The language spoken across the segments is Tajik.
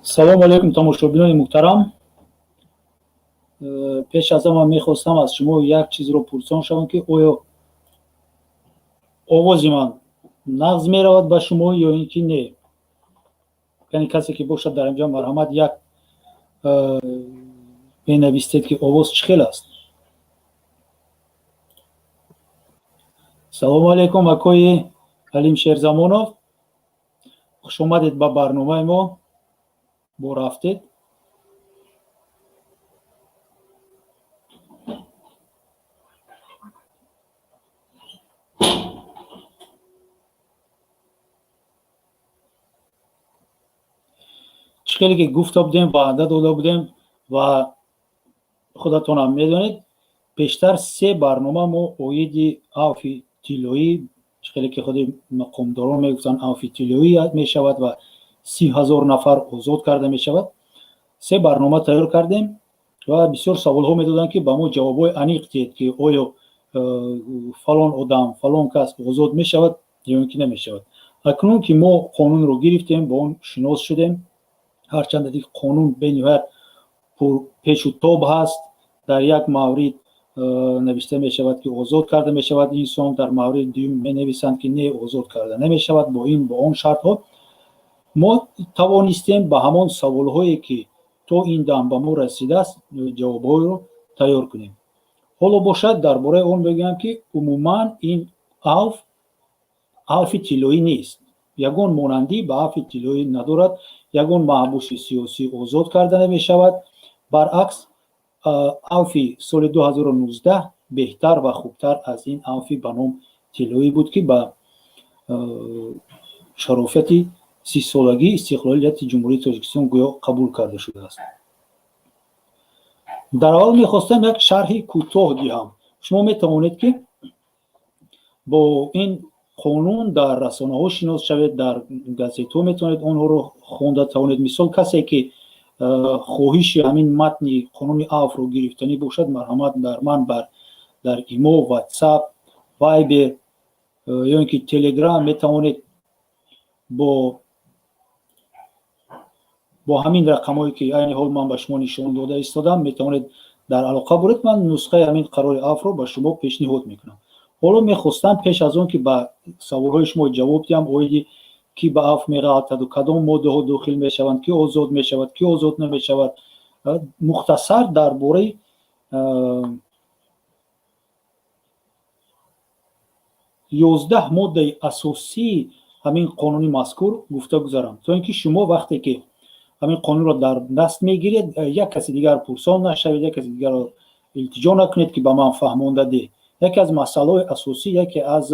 Салому алейкум, тамошобинони муҳтарам. Пеш аз ҳама мехостам аз шумо як чизро пурсон шавам, ки оё овози ман нағз меравад ба шумо ё ин ки не. Яъне касе ки бошад дар инҷа, марҳамат, як менавистед, ки овоз чӣ хел аст. Салому алейкум, акои Алим Шерзамонов, хушомадед ба барномаи мо. Бо рафтед. Чӣ хеле ки гуфта будем, ваъда дода будем ва худатонам медонед, пештар се барнома мо оиди авфи тиллоӣ, чӣ хеле ки худи мақомдорон мегуфтанд, авфи тиллоӣ мешавад ва 30 000 нафар озод карда мешавад, се барнома тайёр кардем ва бисёр саволҳо медоданд, ки ба мо ҷавобҳои аниқ диҳед, ки оё фалон одам, фалон кас озод мешавад ё ин ки намешавад. Акнун ки мо қонунро гирифтем, бо он шинос шудем, ҳарчанд ки қонун бениҳоят пурпешу тоб ҳаст, дар як маврид навишта мешавад, ки озод карда мешавад инсон, дар мавриди дуюм менависанд, ки не, озод карда намешавад бо ин, бо он шартҳо. Мо тавонистем ба ҳамон саволҳое, ки то ин дам ба мо расидааст, ҷавобҳоеро тайёр кунем. Ҳоло бошад, дар бораи он мегӯям, ки умуман ин авф авфи тиллоӣ нест, ягон монандӣ ба авфи тиллоӣ надорад, ягон маҳбуси сиёсӣ озод карда намешавад. Баръакс, авфи соли 2019 беҳтар ва хубтар аз ин авфи ба ном тиллоӣ буд, ки ба шарофати 30-солагии истиқлолияти Ҷумҳурии Тоҷикистон гӯё қабул карда шудааст. Дар аввал мехостам як шарҳи кӯтоҳ диҳам. Шумо метавонед, ки бо ин қонун дар расонаҳо шинос шавед, дар газетҳо метавонед онҳоро хонда тавонед. Мисол, касе ки хоҳиши ҳамин матни қонуни авфро гирифтанӣ бошад, марҳамат, дар ман бар дар имо, Ватсап, Вайбер ё ин ки Телеграм метавонед бо ҳамин рақамҳое, ки айни ҳол ман ба шумо нишон дода истодам, метавонед дар алоқа буред. Ман нусхаи ҳамин қарори авфро ба шумо пешниҳод мекунам. Ҳоло мехостам, пеш аз он ки ба саволҳои шумо ҷавоб диҳам оиди ки ба авф меғалтаду кадом моддаҳо дохил мешаванд, ки озод мешавад, ки озод намешавад, мухтасар дар бораи 11 моддаи асосии ҳамин қонуни мазкур гуфта гузарам, то ин ки шумо вақте ки ҳамин қонунро дар даст мегиред, як каси дигар пурсон нашавед, як каси дигарро илтиҷо накунед, ки ба ман фаҳмонда деҳ. Яке аз масъалаҳои асосӣ, яке аз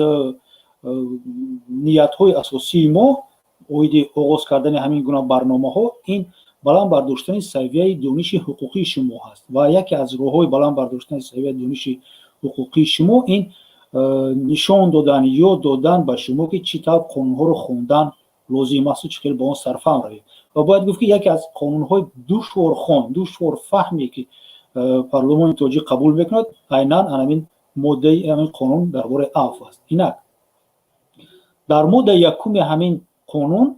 ниятҳои асосии мо оиди оғоз кардани ҳамин гуна барномаҳо ин баланд бардоштани савияи дониши ҳуқуқии шумо ҳаст ва яке аз роҳҳои баланд бардоштани савияи дониши ҳуқуқии шумо ин нишон додан, ёд додан ба шумо, ки чӣ тавр қонунҳоро хондан лозим асту чӣ хел ба он сарфаҳм равед. Ва бояд гуфт, ки яке аз қонунҳои душворхон, душворфаҳме, ки парлумони тоҷик қабул мекунад, айнан анамин моддаи ҳамин қонун дар бораи авф аст. Инак, дар моддаи якуми ҳамин қонун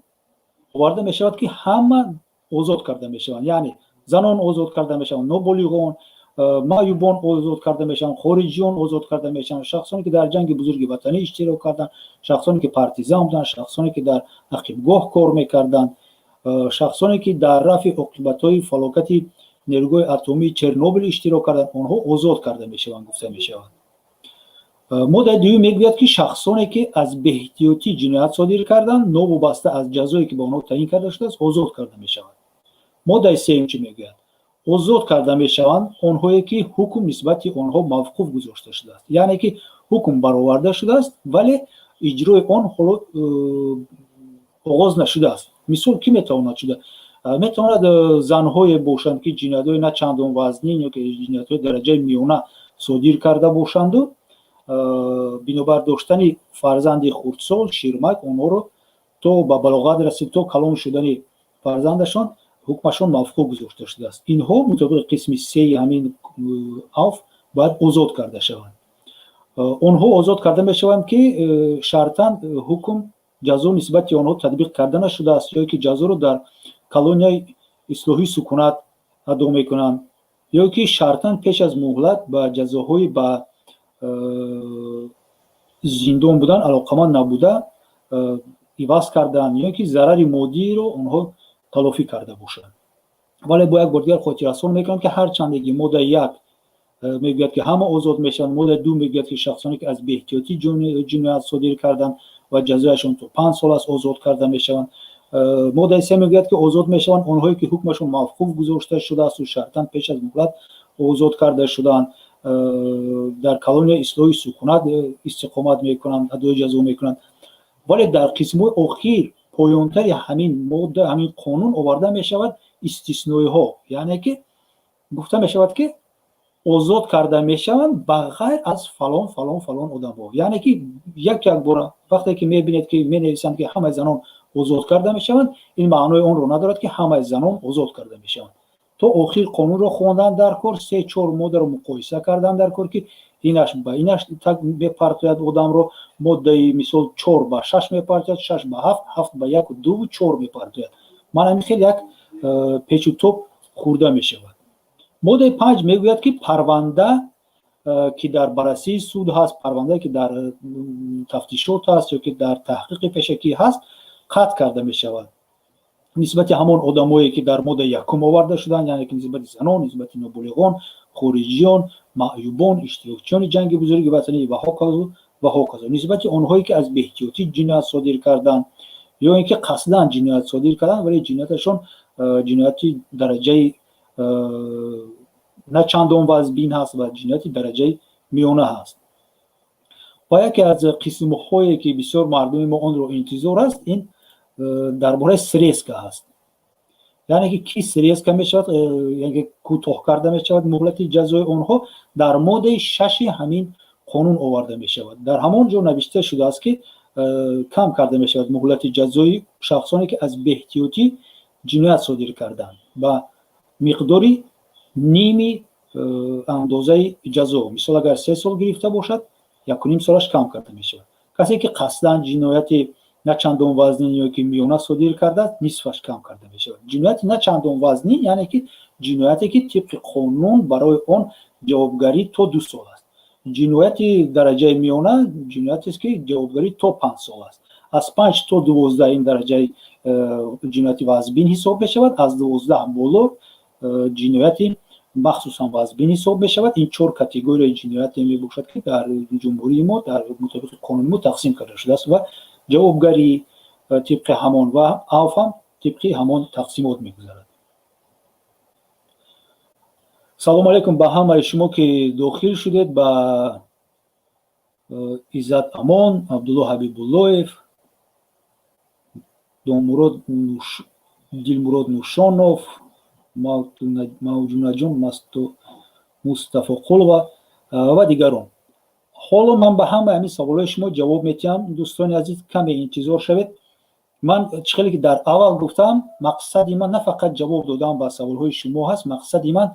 оварда мешавад, ки ҳама озод карда мешаванд, яъне занон озод карда мешаванд, ноболиғон, маъюбон озод карда мешаванд, хориҷиён озод карда мешаванд, шахсоне ки дар ҷанги бузурги ватанӣ иштирок карданд, шахсоне ки партизан буданд, шахсоне ки дар ақибгоҳ кор мекарданд, шахсоне ки дар рафъи оқибатҳои фалокати нерӯгоҳи атомии Чернобил иштирок карданд, онҳо озод карда мешаванд, гуфта мешавад. Моддаи дуюм мегӯяд, ки шахсоне ки аз беэҳтиётӣ ҷиноят содир карданд, новобаста аз ҷазое, ки ба онҳо таъин карда шудааст, озод карда мешавад. Моддаи сеюм чӣ мегӯяд? Озод карда мешаванд онҳое, ки ҳукм нисбати онҳо мавқуф гузошта шудааст, яъне ки ҳукм бароварда шудааст, вале иҷрои он ҳоло оғоз нашудааст. Мисол, кӣ метавонад шуда? Метавонад занҳое бошанд, ки ҷиноятҳои на чандон вазнин ё ки ҷиноятҳои дараҷаи миёна содир карда бошанду бинобар доштани фарзанди хурдсол, ширмак, онҳоро то ба балоғат расид, то калон шудани фарзандашон ҳукмашон мавқуф гузошта шудааст. Инҳо мутобиқи қисми сеи ҳамин авф бояд озод карда шаванд. Онҳо озод карда мешаванд, ки шартан ҳукм, ҷазо нисбати онҳо татбиқ карда нашудааст ё ки ҷазоро дар колонияи ислоҳии сукунат адо мекунанд ё ки шартан пеш аз муҳлат ба ҷазоҳои ба зиндон будан алоқаманд набуда иваз карданд ё ки зарари моддиро онҳо талофӣ карда бошанд. Вале бо як бор дигар хотиррасон мекунам, ки ҳарчанде ки моддаи 1 мегӯяд, ки ҳама озод мешаванд, моддаи 2 мегӯяд, ки шахсоне ки аз беэҳтиётӣ ҷиноят содир карданд ва ҷазояшон то 5 сол аст, озод карда мешаванд. Моддаи 3 мегӯяд, ки озод мешаванд онҳое ки ҳукмашон мавқуф гузошта шудааст шартан пеш аз муҳлат озод карда шудаанд, дар колонияи ислоҳи сукунат истиқомат мекунанд, адои ҷазо мекунанд. Вале дар қисмҳои охир, поёнтари ҳамин модда, ҳамин қонун оварда мешавад истисноиҳо, яъне ки гуфта мешавад, ки озод карда мешаванд ба ғайр аз фалон, фалон, фалон одамҳо. Яъне ки як якбора вақте ки мебинед, ки менависанд, ки ҳамаи занон озод карда мешаванд, ин маънои онро надорад, ки ҳамаи занон озод карда мешаванд. То охир қонунро хондан дар кор, се чор моддаро муқоиса кардан дар кор, ки инаш ба инаш мепартояд одамро. Моддаи, мисол, 4 ба 6 мепартояд, 6 ба 7, 7 ба яку дуву чор мепартояд. Ман ҳамин хел як печу топ хӯрда мешавад. Моддаи 5 мегӯяд, ки парванда, ки дар баррасии суд ҳаст, парвандае ки дар тафтишот ҳаст ё ки дар таҳқиқи пешакӣ ҳаст, қатъ карда мешавад нисбати ҳамон одамое, ки дар моддаи 1 оварда шуданд, яъне ки нисбати занон, нисбати ноболиғон, хориҷиён, маъюбон, иштирокчиёни ҷанги бузурги ватанӣ ва ҳоказо ва ҳоказо, нисбати онҳое ки аз беэҳтиётӣ ҷиноят содир карданд ё ин ки қасдан ҷиноят содир карданд, вале ҷинояташон ҷинояти дараҷаи на чандон вазбин ҳаст ва ҷинояти дараҷаи миёна ҳаст. Ва яке аз қисмҳое, ки бисёр мардуми мо онро интизор аст, ин дар бораи срезка ҳаст, яъне ки ки срезка мешавад, яъне кӯтоҳ карда мешавад муҳлати ҷазои онҳо, дар моддаи 6-и ҳамин қонун оварда мешавад. Дар ҳамон ҷо навишта шудааст, ки кам карда мешавад муҳлати ҷазои шахсоне, ки аз беэҳтиётӣ ҷиноят содир карданд, ба миқдори ними андозаи ҷазо. Мисол, агар 3 сол гирифта бошад, 1,5 солаш кам карда мешавад. Касе ки қасдан ҷинояти на чандон вазнин ё ки миёна содир кардааст, нисфаш кам карда мешавад. Ҷинояти на чандон вазнин, яъне ки ҷинояте, ки тибқи қонун барои он ҷавобгарӣ то 2 сол аст. Ҷинояти дараҷаи миёна ҷиноятест, ки ҷавобгарӣ то 5 сол аст. Аз 5 то 12 ин дараҷаи ҷинояти вазбин ҳисоб мешавад, аз 12 боло ҷинояти махсусан вазбин ҳисоб мешавад. Ин чор категорияи ҷинояте мебошад, ки дар ҷумҳурии мо дар мутобиқи қонуни мо тақсим карда шудааст ва ҷавобгарӣ тибқи ҳамон ва авф ҳам тибқи ҳамон тақсимот мегузарад. Салому алайкум ба ҳамаи шумо, ки дохил шудед, ба Иззат Амон, Абдулло Ҳабибуллоев, Домурод, Дилмурод Нушонов, Мавҷунаҷон Мустафоқулова ва дигарон. Ҳоло ман ба ҳамаи ҳамин саволҳои шумо ҷавоб метиҳам. Дӯстони азиз, каме интизор шавед. Ман чӣ хеле ки дар аввал гуфтам, мақсади ман на фақат ҷавоб додан ба саволҳои шумо ҳаст, мақсади ман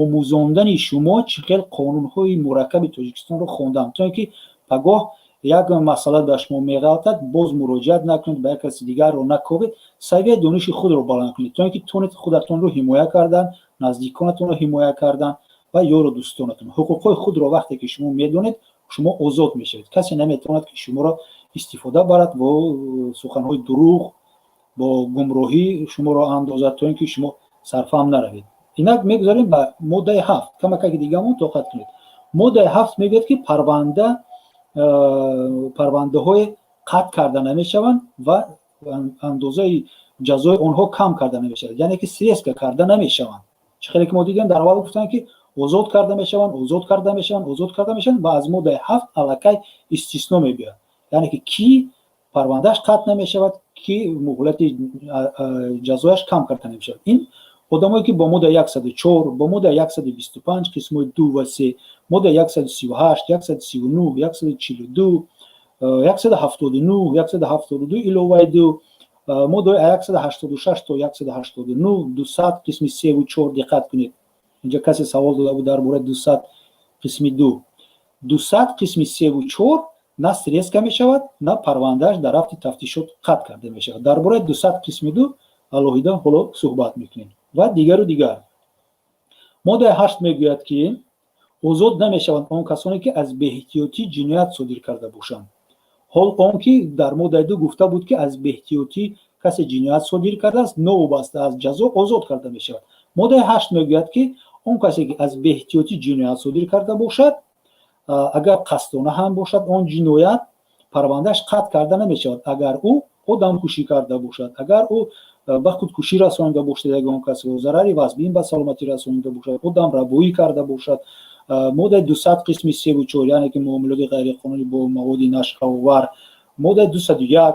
омӯзондани шумо чӣ хел қонунҳои мураккаби Тоҷикистонро хондан, то ин ки пагоҳ як масъала дар шумо меғалтад, боз муроҷиат накунед, ба як каси дигарро накобед, савияи дониши худро баланд кунед, то ин ки тонед худатонро ҳимоя кардан, наздиконатонро ҳимоя кардан ва ёру дӯстонатон. Ҳуқуқҳои худро вақте ки шумо медонед, шумо озод мешавед. Касе наметавонад, ки шуморо истифода барад, бо суханҳои дурӯғ, бо гумроҳӣ шуморо андозад, то ин ки шумо сарфаҳм наравед. Инак, мегузарем ба моддаи 7. Камакаки дигаамон тоқат кунед. Моддаи 7 мегӯяд, ки парвандаҳое қатъ карда намешаванд ва андозаи ҷазои онҳо кам карда намешавад, яъне ки срезка карда намешаванд. Чӣ хеле ки мо дидем, дар аввал гуфтанд, ки озод карда мешаванд, озод карда мешаванд, озод карда мешаванд ва аз моддаи 7 аллакай истисно мебиёяд, яъне ки кӣ парвандааш қатъ намешавад, ки муҳлати ҷазояш кам карда намешавад. Ин одамое, ки бо моддаи 104, бо моддаи 125 қисмҳои 2 ва 3, моддаи 138, 139, 142, 179, 172 иловаи 2, моддаи 186 то 189, 200 қисми 3-ву 4. Диққат кунед, инҷа касе савол дода буд дар бораи 200 қисми 2. 200 қисми 3-ву 4 на срезка мешавад, на парвандааш дар рафти тафтишот қатъ карда мешавад. Дар бораи 200 қисми 2 Алоҳида ҳоло суҳбат мекунем ва дигару дигар. Моддаи 8 мегӯяд, ки озод намешаванд он касоне, ки аз беэҳтиётӣ ҷиноят содир карда бошанд. Ҳол он ки дар моддаи 2 гуфта буд, ки аз беэҳтиётӣ касе ҷиноят содир кардааст, новобаста аз ҷазо озод карда мешавад. Моддаи 8 мегӯяд, ки он касе, ки аз беэҳтиётӣ ҷиноят содир карда бошад, агар қасдона ҳам бошад он ҷиноят, парвандааш қатъ карда намешавад. Агар ӯ одамкушӣ карда бошад, агар ӯ ба худкушӣ расонида бошад ягон касро, зарари вазбин ба саломатӣ расонида бошад, одамрабоӣ карда бошад, моддаи 200 қисми севу чор, яъне ки муомилоти ғайриқонунӣ бо маводи нашъаовар, моддаи 201,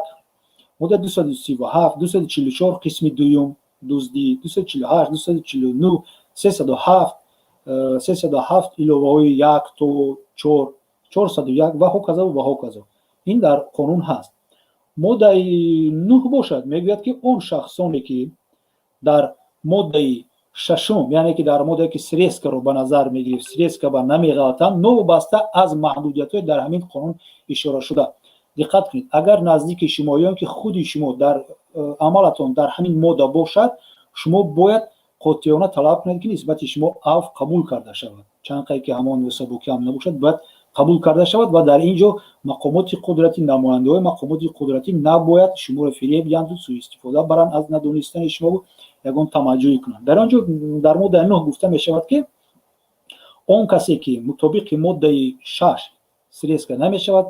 моддаи 237, 244 қисми дуюм, дуздӣ, 248, 249, 307, 307 иловаҳои як то чор, 401 ва ҳоказо ва ҳоказо. Ин дар қонун ҳаст. Моддаи 9 бошад, мегӯяд, ки он шахсоне, ки дар моддаи шашум, яъне ки дар моддае, ки срезка ро ба назар мегирифт, срезка ба намеғалтанд, новобаста аз маҳдудиятҳои дар ҳамин қонун ишорашуда. Диққат кунед, агар наздики шумо ё ки худи шумо дар амалатон дар ҳамин модда бошад, шумо бояд қотеона талаб кунед, ки нисбати шумо авф қабул карда шавад. Чанд қай ки ҳамон сабукӣ ҳам набошад, бояд қабул карда шавад. Ва дар ин ҷо мақомоти қудратӣ, намояндаҳои мақомоти қудратӣ набояд шуморо фиреб диҳанду сӯистифода баранд аз надонистани шумо, ягон тамаҷҷӯӣ кунанд. Дар он ҷо дар моддаи 9 гуфта мешавад, ки он касе, ки мутобиқи моддаи 6 срезка намешавад,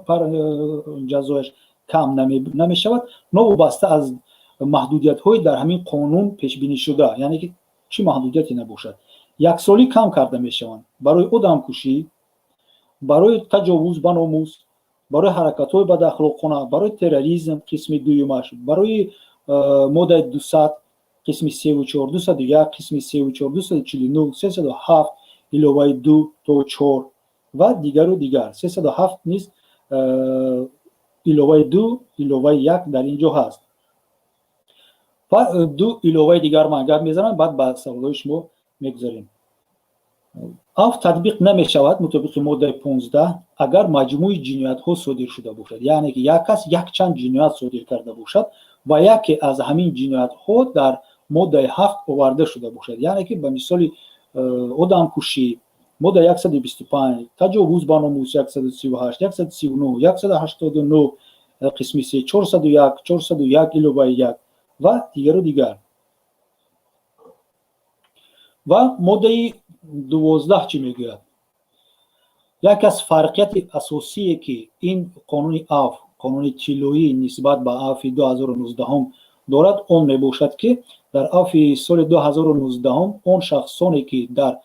ҷазояш кам намешавад, новобаста аз маҳдудиятҳои дар ҳамин қонун пешбинӣшуда, яъне ки чӣ маҳдудияте набошад, яксолӣ кам карда мешаванд барои одамкушӣ, барои таҷовуз ба номус, барои ҳаракатҳои бадахлоқона, барои терроризм қисми дуюмаш, барои моддаи 200 қисми севу чор, 201 қисми севу чор, 249, 307 иловаи ду то чор ва дигару дигар. 307 низ иловаи ду, иловаи як дар ин ҷо ҳаст. Ва ду иловаи дигар ман гап мезанам, баъд ба саволҳои шумо мегузарем. Афв татбиқ намешавад мутобиқи моддаи 15, агар маҷмӯи ҷиноятҳо содир шуда бошад, яъне ки як кас якчанд ҷиноят содир карда бошад ва яке аз ҳамин ҷиноятҳо дар моддаи 7 оварда шуда бошад, яъне ки ба мисоли одамкушӣ, модда 125, таҷовуз ба номус, 138, 139, 189 қисми се, 401, 401 иловаи як ва дигару дигар. Ва моддаи 12 чӣ мегӯяд? Яке аз фарқияти асосие, ки ин қонуни афв, қонуни тиллоӣ, нисбат ба авфи 2019 дорад, он мебошад, ки дар авфи соли 2019 он шахсоне, ки дар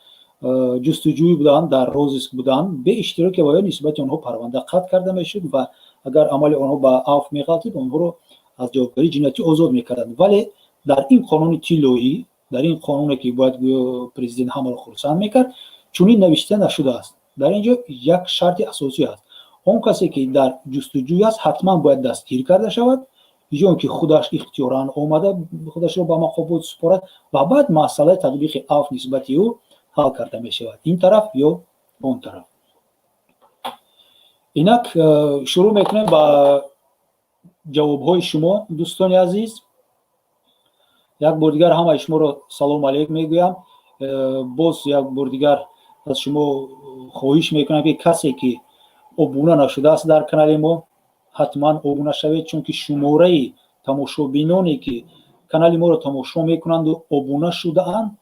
ҷустуҷӯӣ буданд, дар розыск буданд, бе иштироки ваё нисбати онҳо парванда қатъ карда мешуд ва агар амали онҳо ба авф меғалтид, онҳоро аз ҷавобгарии ҷиноятӣ озод мекарданд. Вале дар ин қонуни тиллоӣ, дар ин қонуне, ки бояд гӯё президент ҳамаро хурсанд мекард, чунин навишта нашудааст. Дар ин ҷо як шарти асосӣ аст: он касе, ки дар ҷустуҷӯй аст, ҳатман бояд дастгир карда шавад ё ин ки худаш ихтиёран омада худашро ба мақомот супорад ва баъд масъалаи татбиқи авф нисбати ӯ ҳал карда мешавад, ин тараф ё он тараф. Инак шурӯъ мекунем ба ҷавобҳои шумо. Дӯстони азиз, як бор дигар ҳамаи шуморо салом алейк мегӯям. Боз як бор дигар аз шумо хоҳиш мекунам, ки касе, ки обуна нашудааст дар канали мо, ҳатман обуна шавед, чунки шумораи тамошобиноне, ки канали моро тамошо мекунанду обуна шудаанд,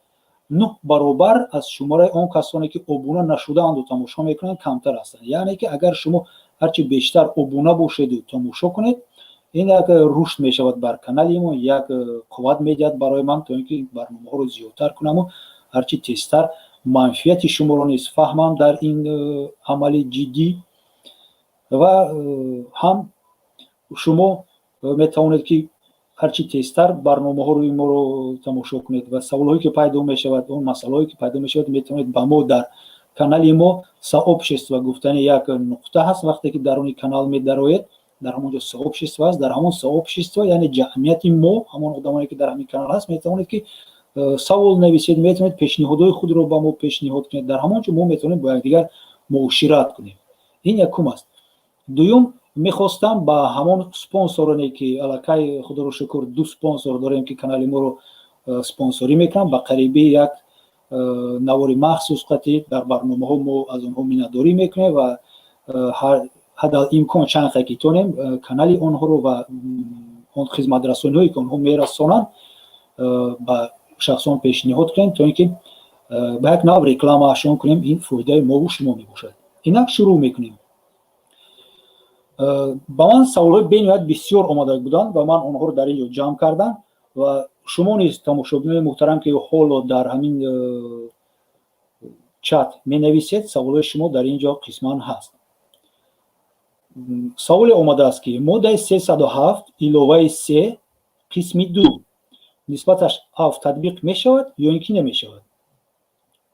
нӯҳ баробар аз шумораи он касоне, ки обуна нашудаанду тамошо мекунанд, камтар ҳастанд. Яъне ки агар шумо ҳарчи бештар обуна бошеду тамошо кунед, ин як рушд мешавад бар канали мо, як қувват медиҳад барои ман, то ин ки барномаҳоро зиёдтар кунаму ҳарчи тезтар манфиати шуморо низ фаҳмам дар ин амали ҷиддӣ. Ва ҳам шумо метавонед, ки ҳарчи тезтар барномаҳои моро тамошо кунед ва саволҳое, ки пайдо мешавад, он масъалаҳое, ки пайдо мешавад, метавонед ба мо дар канали мо «Сообщество» гуфтани як нуқта ҳаст. Вақте ки даруни канал медароед, дар ҳамон ҷо «Сообщество» аст. Дар ҳамон «Сообщество», яъне ҷамъияти мо, ҳамон одамоне, ки дар ҳамин канал ҳаст, метавонед, ки савол нависед, метавонед пешниҳодҳои худро ба мо пешниҳод кунед. Дар ҳамон ҷо мо метавонем бо якдигар муошират кунем. Ин якум аст. Дуюм, Мехостам ба ҳамон спонсороне, ки аллакай, худоро шукр, ду спонсор дорем, ки канали моро спонсорӣ мекунанд, ба қарибӣ як навори махсус қатӣ дар барномаҳо мо аз онҳо миннатдорӣ мекунем ва ҳадал имкон чанд қадр ки тонем, канали онҳоро ва он хизматрасониҳое, ки онҳо мерасонанд, ба шахсон пешниҳод кунем, то ин ки ба як нав рекламаашон кунем. Ин фоидаи мову шумо мебошад. Инак, шурӯъ мекунем. Ба ман саволҳои бениҳоят бисёр омада буданд ва ман онҳоро дар ин ҷо ҷамъ кардам. Ва шумо низ, тамошобинони муҳтарам, ки ҳоло дар ҳамин чат менависед, саволҳои шумо дар ин ҷо қисман ҳаст. Саволе омадааст, ки моддаи 307 иловаи се қисми ду нисбаташ афв татбиқ мешавад ё ин ки намешавад?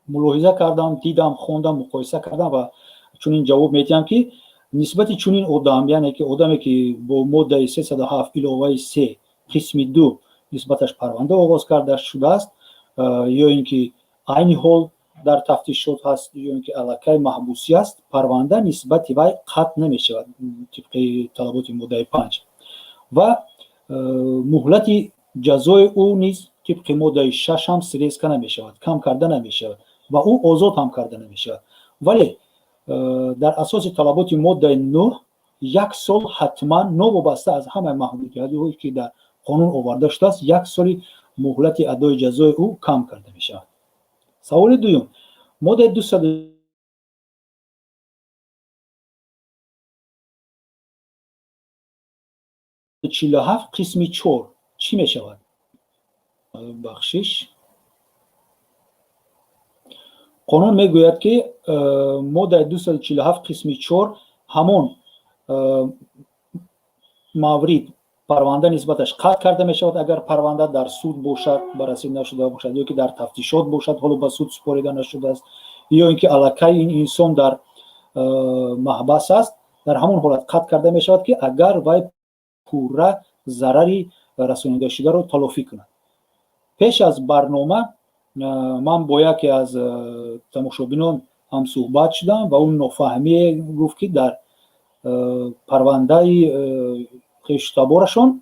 Мулоҳиза кардам, дидам, хондам, муқоиса кардам ва чунин ҷавоб медиҳам, ки нисбати чунин одам, яъне ки одаме, ки бо моддаи 307 иловаи се қисми ду нисбаташ парванда оғоз карда шудааст, ё ин ки айни ҳол дар тафтишот ҳаст, ё ин ки аллакай маҳбусӣ аст, парванда нисбати вай қатъ намешавад тибқи талаботи моддаи 5 ва муҳлати ҷазои ӯ низ тибқи моддаи 6 ҳам срезка намешавад, кам карда намешавад ва ӯ озод ҳам карда намешавад. Вале дар асоси талаботи моддаи 9 як сол ҳатман, новобаста аз ҳамаи маҳдудиятҳое, ки дар қонун оварда шудааст, як соли муҳлати адои ҷазои ӯ кам карда мешавад. Саволи дуюм: моддаи 247 қисми чор чӣ мешавад? Бахшиш, қонун мегӯяд, ки моддаи 247 қисми чор ҳамон маврид парванда нисбаташ қатъ карда мешавад, агар парванда дар суд бошад, баррасӣ нашуда бошад, ё ки дар тафтишот бошад, ҳоло ба суд супорида нашудааст, ё ин ки аллакай ин инсон дар маҳбас аст. Дар ҳамон ҳолат қатъ карда мешавад, ки агар вай пурра зарари расонидашударо талофӣ кунад. Пеш аз барнома ман бо яке аз тамошобинон ҳамсӯҳбат шудам ва ӯ нофаҳмие гуфт, ки дар парвандаи хештаборашон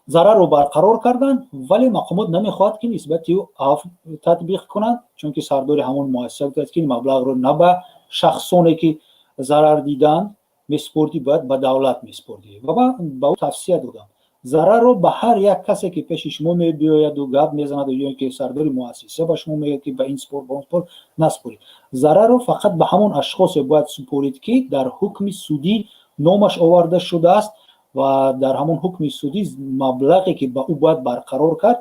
зарарро барқарор карданд, вале мақомот намехоҳад, ки нисбати ӯ афв татбиқ кунанд, чунки сардори ҳамон муассиса гуфтааст, ки маблағро на ба шахсоне, ки зарар диданд, месупордӣ, бояд ба давлат месупордӣ. Ва ман ба ӯ тавсия додам: зарарро ба ҳар як касе, ки пеши шумо мебиёяду гап мезанаду ё ин ки сардори муассиса ба шумо мегӯяд, ки ба ин супор, ба он супор, насупоред. Зарарро фақат ба ҳамон ашхосе бояд супорид, ки дар ҳукми судӣ номаш оварда шудааст ва дар ҳамон ҳукми судӣ маблағе, ки ба ӯ бояд барқарор кард,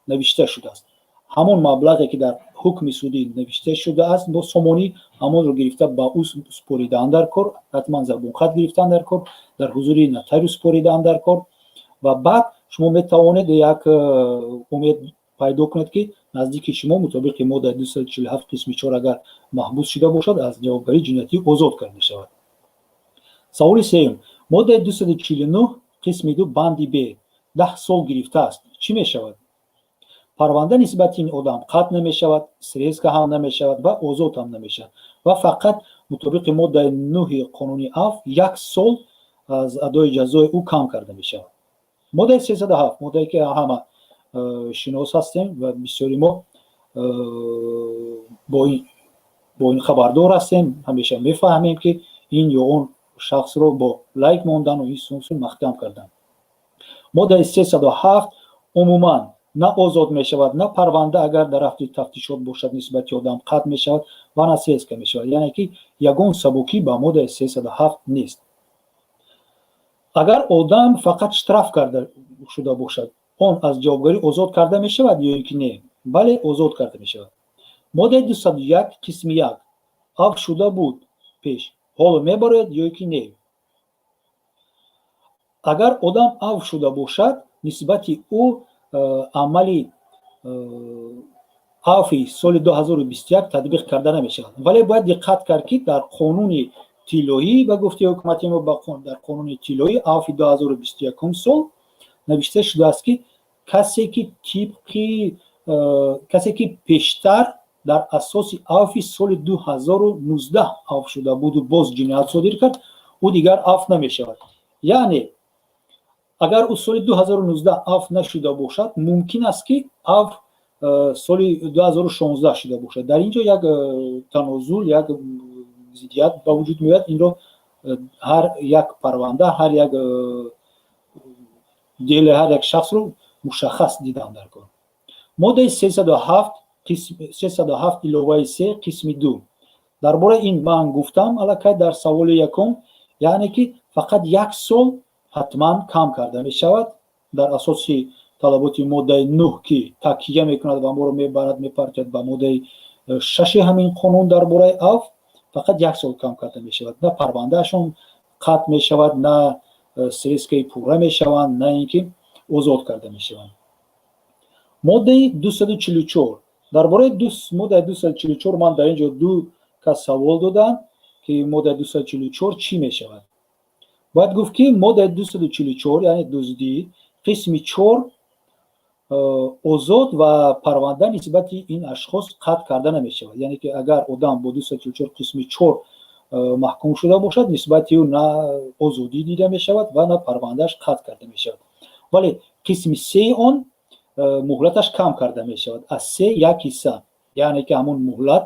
навишта шудааст. Ҳамон маблағе, ки дар ҳукми судӣ навишта шудааст бо сомонӣ, ҳамонро гирифта ба ӯ супоридаан дар кор, ҳатман забонхат гирифтан дар кор, дар ҳузури нотариус супоридаан дар кор. Ва баъд шумо метавонед як умед пайдо кунед, ки наздики шумо мутобиқи моддаи 247 қисми чор агар маҳбус шуда бошад, аз ҷавобгарии ҷиноятӣ озод карда шавад. Саволи сеюм: моддаи 249 қисми ду банди б 10 сол гирифтааст, чӣ мешавад? Парванда нисбати ин одам қатъ намешавад, срезка ҳам намешавад ва озод ҳам намешавад ва фақат мутобиқи моддаи 9-и қонуни афв як сол аз адои ҷазои ӯ кам карда мешавад. Моддаи 307, моддае, ки ҳама шинос ҳастем ва бисёри мо бо ин хабардор ҳастем, ҳамеша мефаҳмем, ки ин ё он шахсро бо лайк мондану ин сунсун маҳкам кардан. Моддаи 307 умуман на озод мешавад, на парванда, агар дар рафти тафтишот бошад, нисбати одам қатъ мешавад ва на срезка мешавад, яъне ки ягон сабукӣ ба моддаи 307 нест. Агар одам фақат штраф карда шуда бошад, он аз ҷавобгарӣ озод карда мешавад ё ин ки не? Бале, озод карда мешавад. Моддаи 201 қисми як афв шуда буд пеш, ҳоло мебарояд ё ки не? Агар одам афв шуда бошад, нисбати ӯ амали афви соли 2021 татбиқ карда намешавад. Вале бояд диққат кард, ки дар қонуни тиллоӣ, ба гуфти ҳукумати мо, дар қонуни тиллоӣ афви 2021 сол навишта шудааст, ки касе ки тибқи касе ки пештар дар асоси афви соли 2019 афв шуда буду боз ҷиноят содир кард, Ӯ дигар афв намешавад. Яъне агар ӯ соли 2019 афв нашуда бошад, мумкин аст, ки афв соли 2016 шуда бошад. Дар ин ҷо як танозул, як зиддият ба вуҷуд меояд. Инро ҳар як парванда, ҳар як дело, ҳар як шахсро мушаххас дидан дар кор. Моддаи 307, 307 иловаи се, қисми ду. Дар бораи ин ман гуфтам аллакай дар саволи якум, яъне ки фақат як сол ҳатман кам карда мешавад дар асоси талаботи моддаи нӯҳ, ки такя мекунад ва моро мебарад, мепартояд ба моддаи шаши ҳамин қонун дар бораи афв. Фақат як сол кам карда мешавад, на парвандаашон қатъ мешавад, на срезкаи пурра мешаванд, на ин ки озод карда мешаванд. Моддаи 244. Дар бораи моддаи 244 ман дар ин ҷо ду кас савол доданд, ки моддаи 244 чӣ мешавад. Бояд гуфт, ки моддаи 244, яъне дуздӣ, қисми чор, озод ва парванда нисбати ин ашхос қатъ карда намешавад. Яъне ки агар одам бо 244 қисми чор маҳкум шуда бошад, нисбати ӯ на озодӣ дида мешавад ва на парвандааш қатъ карда мешавад. Вале қисми сеи он муҳлаташ кам карда мешавад аз се як ҳисса, яъне ки ҳамон муҳлат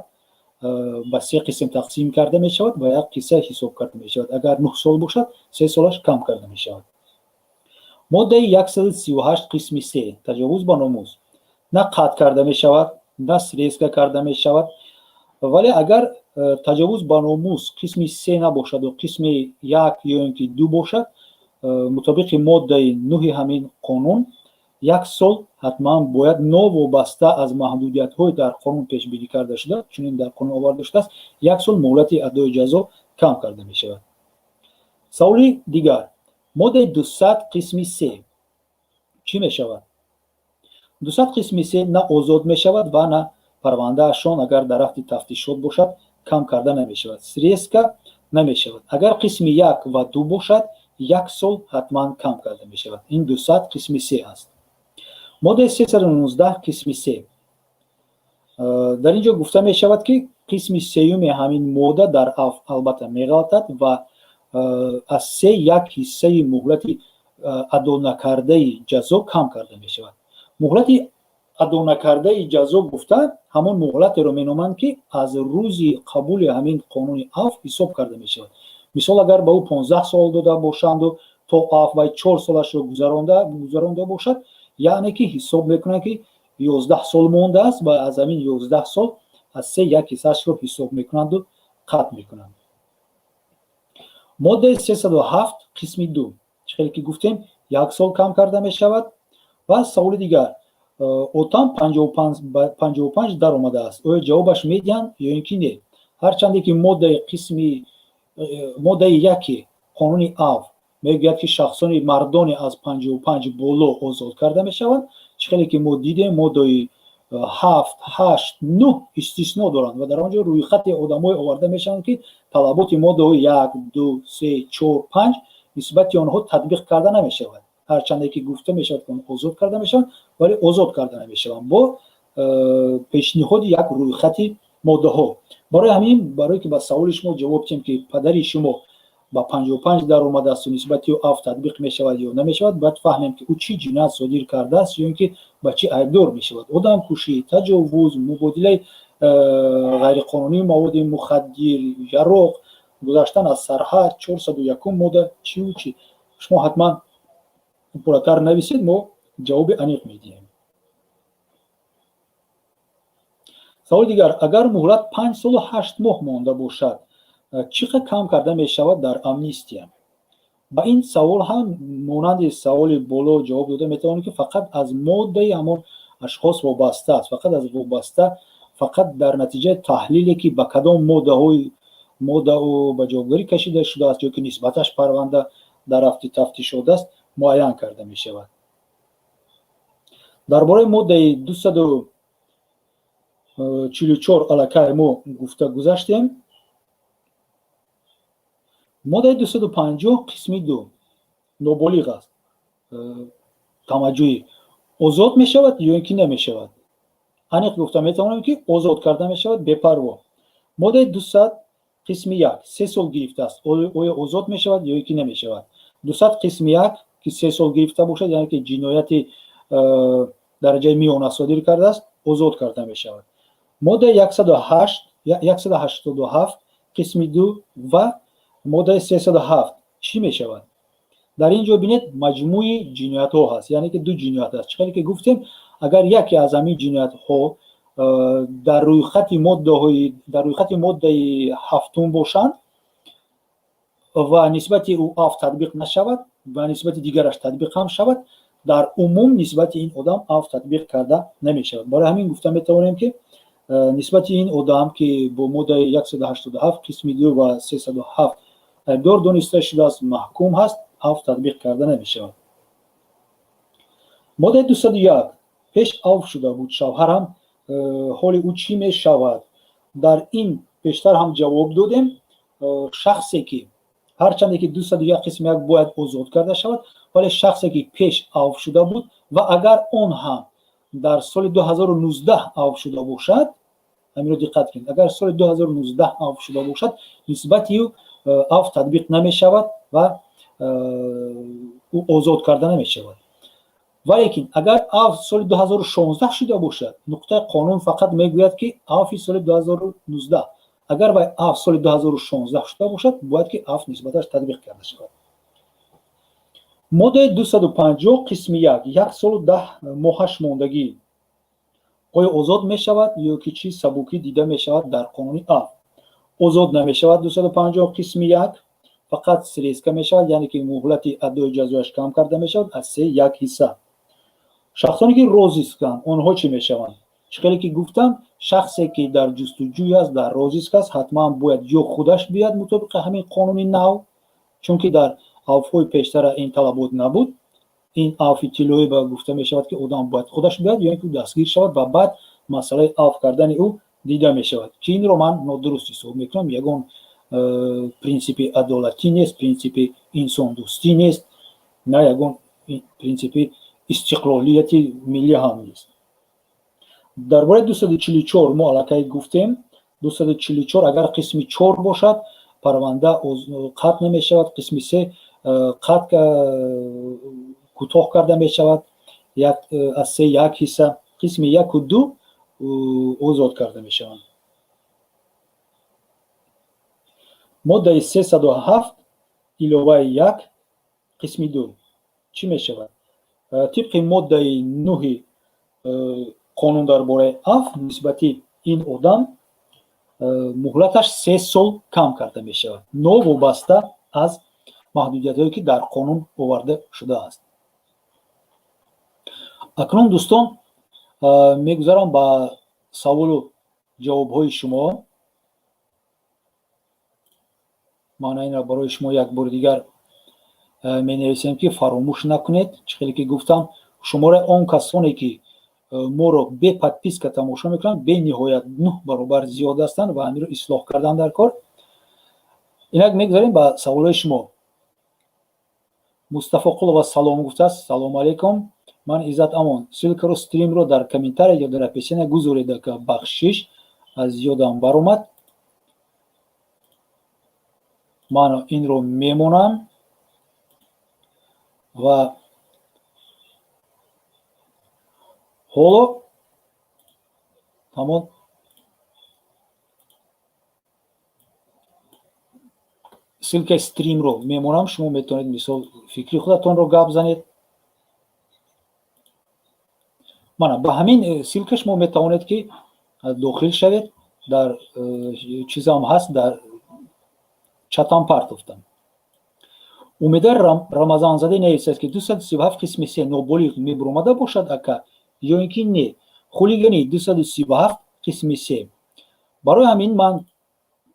ба се қисм тақсим карда мешавад ва як қисса ҳисоб карда мешавад. Агар 9 сол бошад, 3 солаш кам карда мешавад. Моддаи 138, қисми се, таҷовуз ба номус, на қатъ карда мешавад, на срезка карда мешавад. Вале агар таҷовуз ба номус қисми се набошаду қисми як ё ин ки ду бошад, мутобиқи моддаи нӯҳи ҳамин қонун як сол ҳатман бояд, новобаста аз маҳдудиятҳои дар қонун пешбинӣ карда шуда, чунин дар қонун оварда шудааст, як сол муҳлати адои ҷазо кам карда мешавад. Саволи дигар: моддаи 200, қисми се чӣ мешавад? 200, қисми се на озод мешавад ва на парвандаашон, агар дар рафти тафтишот бошад, кам карда намешавад, срезка намешавад. Агар қисми як ва ду бошад, як сол ҳатман кам карда мешавад. Ин 200, қисми се аст. Моддаи 319, қисми се. Дар ин ҷо гуфта мешавад, ки қисми сеюми ҳамин модда дар афв албатта меғалтад ва аз се як ҳиссаи муҳлати адонакардаи ҷазо кам карда мешавад. Муҳлати адонакардаи ҷазо гуфта, ҳамон муҳлатеро меноманд, ки аз рӯзи қабули ҳамин қонуни афв ҳисоб карда мешавад. Мисол, агар ба ӯ 15 сол дода бошанду то афв вай 4 солашро гузаронда бошад, яъне ки ҳисоб мекунанд, ки 11 сол мондааст ва аз ҳамин 11 сол аз се як ҳиссаашро ҳисоб мекунанду қатъ мекунанд. Моддаи 307, қисми ду, чӣ хеле ки гуфтем, як сол кам карда мешавад. Ва саволи дигар: отам 55 даромадааст, оё ҷавобаш медиҳанд ё ин ки не? Ҳарчанде ки моддаи қисми моддаи яки қонуни афв мегӯяд, ки шахсони мардоне аз 55 боло озод карда мешаванд, чӣ хеле ки мо дидем, моддаи ҳафт, ҳашт, нӯҳ истисно доранд ва дар он ҷо рӯйхати одамое оварда мешаванд, ки талаботи моддаҳои як, ду, се, чор, панҷ нисбати онҳо татбиқ карда намешавад. Ҳарчанде ки гуфта мешавад, ки озод карда мешаванд, вале озод карда намешаванд бо пешниҳоди як рӯйхати моддаҳо. Барои ҳамин, барое ки ба саволи шумо ҷавоб диҳем, ки падари шумо ба 55 даромадааст, нисбати ӯ афв татбиқ мешавад ё намешавад, бояд фаҳмем, ки ӯ чӣ ҷиноят содир кардааст ё ин ки ба чӣ айбдор мешавад: одамкушӣ, таҷовуз, мубодилаи ғайриқонунии маводи мухаддир, яроқ, гузаштан аз сарҳад, 401-ум модда, чиву чӣ. Шумо ҳатман пурратар нависед, мо ҷавоби аниқ медиҳем. Саволи дигар: агар муҳлат 5 солу 8 моҳ монда бошад, чӣ қадр кам карда мешавад дар амнистия? Ба ин савол ҳам монанди саволи боло ҷавоб дода метавонем, ки фақат аз моддаи ҳамон ашхос вобаста аст, фақат аз вобаста, фақат дар натиҷаи таҳлиле, ки ба кадом моддаҳои модда ӯ ба ҷавобгарӣ кашида шудааст ё ки нисбаташ парванда дар рафти тафтишот аст, муайян карда мешавад. Дар бораи моддаи 244 аллакай мо гуфта гузаштем. Моддаи 250, қисми ду, ноболиғ аст, тамаҷҷӯӣ озод мешавад ё ин ки намешавад? Аниқ гуфта метавонем, ки озод карда мешавад бепарво. Моддаи 200. қисми 1 3 сол гирифтааст, оё озод мешавад ё ки намешавад? 200 қисми 1 ки 3 сол гирифта бошад, яъне ки ҷинояти дараҷаи миёна содир кардааст, озод карда мешавад. Моддаи 108, 187 қисми 2 ва моддаи 307 чӣ мешавад? Дар ин ҷо бинед, маҷмӯи ҷиноятҳо ҳаст, яъне ки ду ҷиноят аст. Чӣ хеле ки гуфтем, агар яке аз ҳамин ҷиноятҳо дар рӯйхати моддаҳои дар рӯйхати моддаи ҳафтум бошанд ва нисбати ӯ афв татбиқ нашавад ва нисбати дигараш татбиқ ҳам шавад, дар умум нисбати ин одам афв татбиқ карда намешавад. Барои ҳамин гуфта метавонем, ки нисбати ин одам, ки бо моддаи 187 қисми 2 ва 307 айбдор дониста шудааст, маҳкум ҳаст, афв татбиқ карда намешавад. Моддаи 201: пеш авф шуда буд шавҳарам, ҳоли ӯ чӣ мешавад? Дар ин пештар ҳам ҷавоб додем. Шахсе ки, ҳарчанде ки 201 қисми 1 бояд озод карда шавад, вале шахсе ки пеш авф шуда буд ва агар он ҳам дар соли 2019 авф шуда бошад, ҳаминро диққат кунед, агар соли 2019 авф шуда бошад, нисбати ӯ авф татбиқ намешавад ва ӯ озод карда намешавад. Валекин агар авф соли 2016 шуда бошад, нуқтаи қонун фақат мегӯяд, ки авфи соли 2019, агар вай авф соли 2016 шуда бошад, бояд ки авф нисбаташ татбиқ карда шавад. Моддаи 250 қисми 1, 1 солу 10 моҳаш мондагӣ, оё озод мешавад ё ки чӣ сабукӣ дида мешавад дар қонуни авф? Озод намешавад. 250 қисми 1 фақат срезка мешавад, яъне ки муҳлати адои ҷазояш кам карда мешавад аз се як ҳисса. Шахсоне ки розыск анд, онҳо чӣ мешаванд? Чӣ хеле ки гуфтам, шахсе ки дар ҷустуҷӯй аст, дар розыск аст, ҳатман бояд ё худаш биёяд мутобиқи ҳамин қонуни нав, чунки дар авфҳои пештара ин талабот набуд. Ин авфи тиллоӣ ба гуфта мешавад, ки одам бояд худаш биёяд ё ин ки дастгир шавад ва баъд масъалаи авф кардани ӯ дида мешавад, ки инро ман нодуруст ҳисоб мекунам. Ягон принсипи адолатӣ нест, принсипи инсондӯстӣ нест, на ягон принсипи истиқлолияти миллӣ ҳам нест. Дар бораи 244 мо аллакай гуфтем. 244 агар қисми 4 бошад, парванда қатъ намешавад, қисми 3 қатъ кӯтоҳ карда мешавад аз се як ҳисса, қисми 1-у 2 озод карда мешаванд. Моддаи 307 иловаи 1 қисми 2 чӣ мешавад? Тибқи моддаи 9-и қонун дар бораи афв, нисбати ин одам муҳлаташ 3 сол кам карда мешавад, новобаста аз маҳдудиятҳое, ки дар қонун оварда шудааст. Акнун, дӯстон, мегузарам ба саволу ҷавобҳои шумо. Ман инро барои шумо як бори дигар менависем, ки фаромӯш накунед. Чӣ хеле ки гуфтам, шумораи он касоне, ки моро бе подписка тамошо мекунанд, бениҳоят нӯҳ баробар зиёд ҳастанд ва ҳаминро ислоҳ кардан дар кор. Инак мегузарем ба саволҳои шумо. Мустафоқулова салом гуфтааст. Салому алейкум. Ман Иззат Амон. Ссылка ро стримро дар комментария ё дар описания гузоред. Бахшиш, аз ёдам баромад. Ман инро мемонам ва ҳоло ҳамон ссылка и стримро мемонам. Шумо метавонед, мисол, фикри худатонро гап занед. Мана, ба ҳамин ссылка шумо метавонед, ки дохил шавед. Дар чизам ҳаст, дар чатам партофтам. Умеда Рамазанзаде нависад, ки 237 қисми 3 ноболиғ мебуромада бошад, ака, ё ин ки не? Хулигани 237 қисми 3. Барои ҳамин ман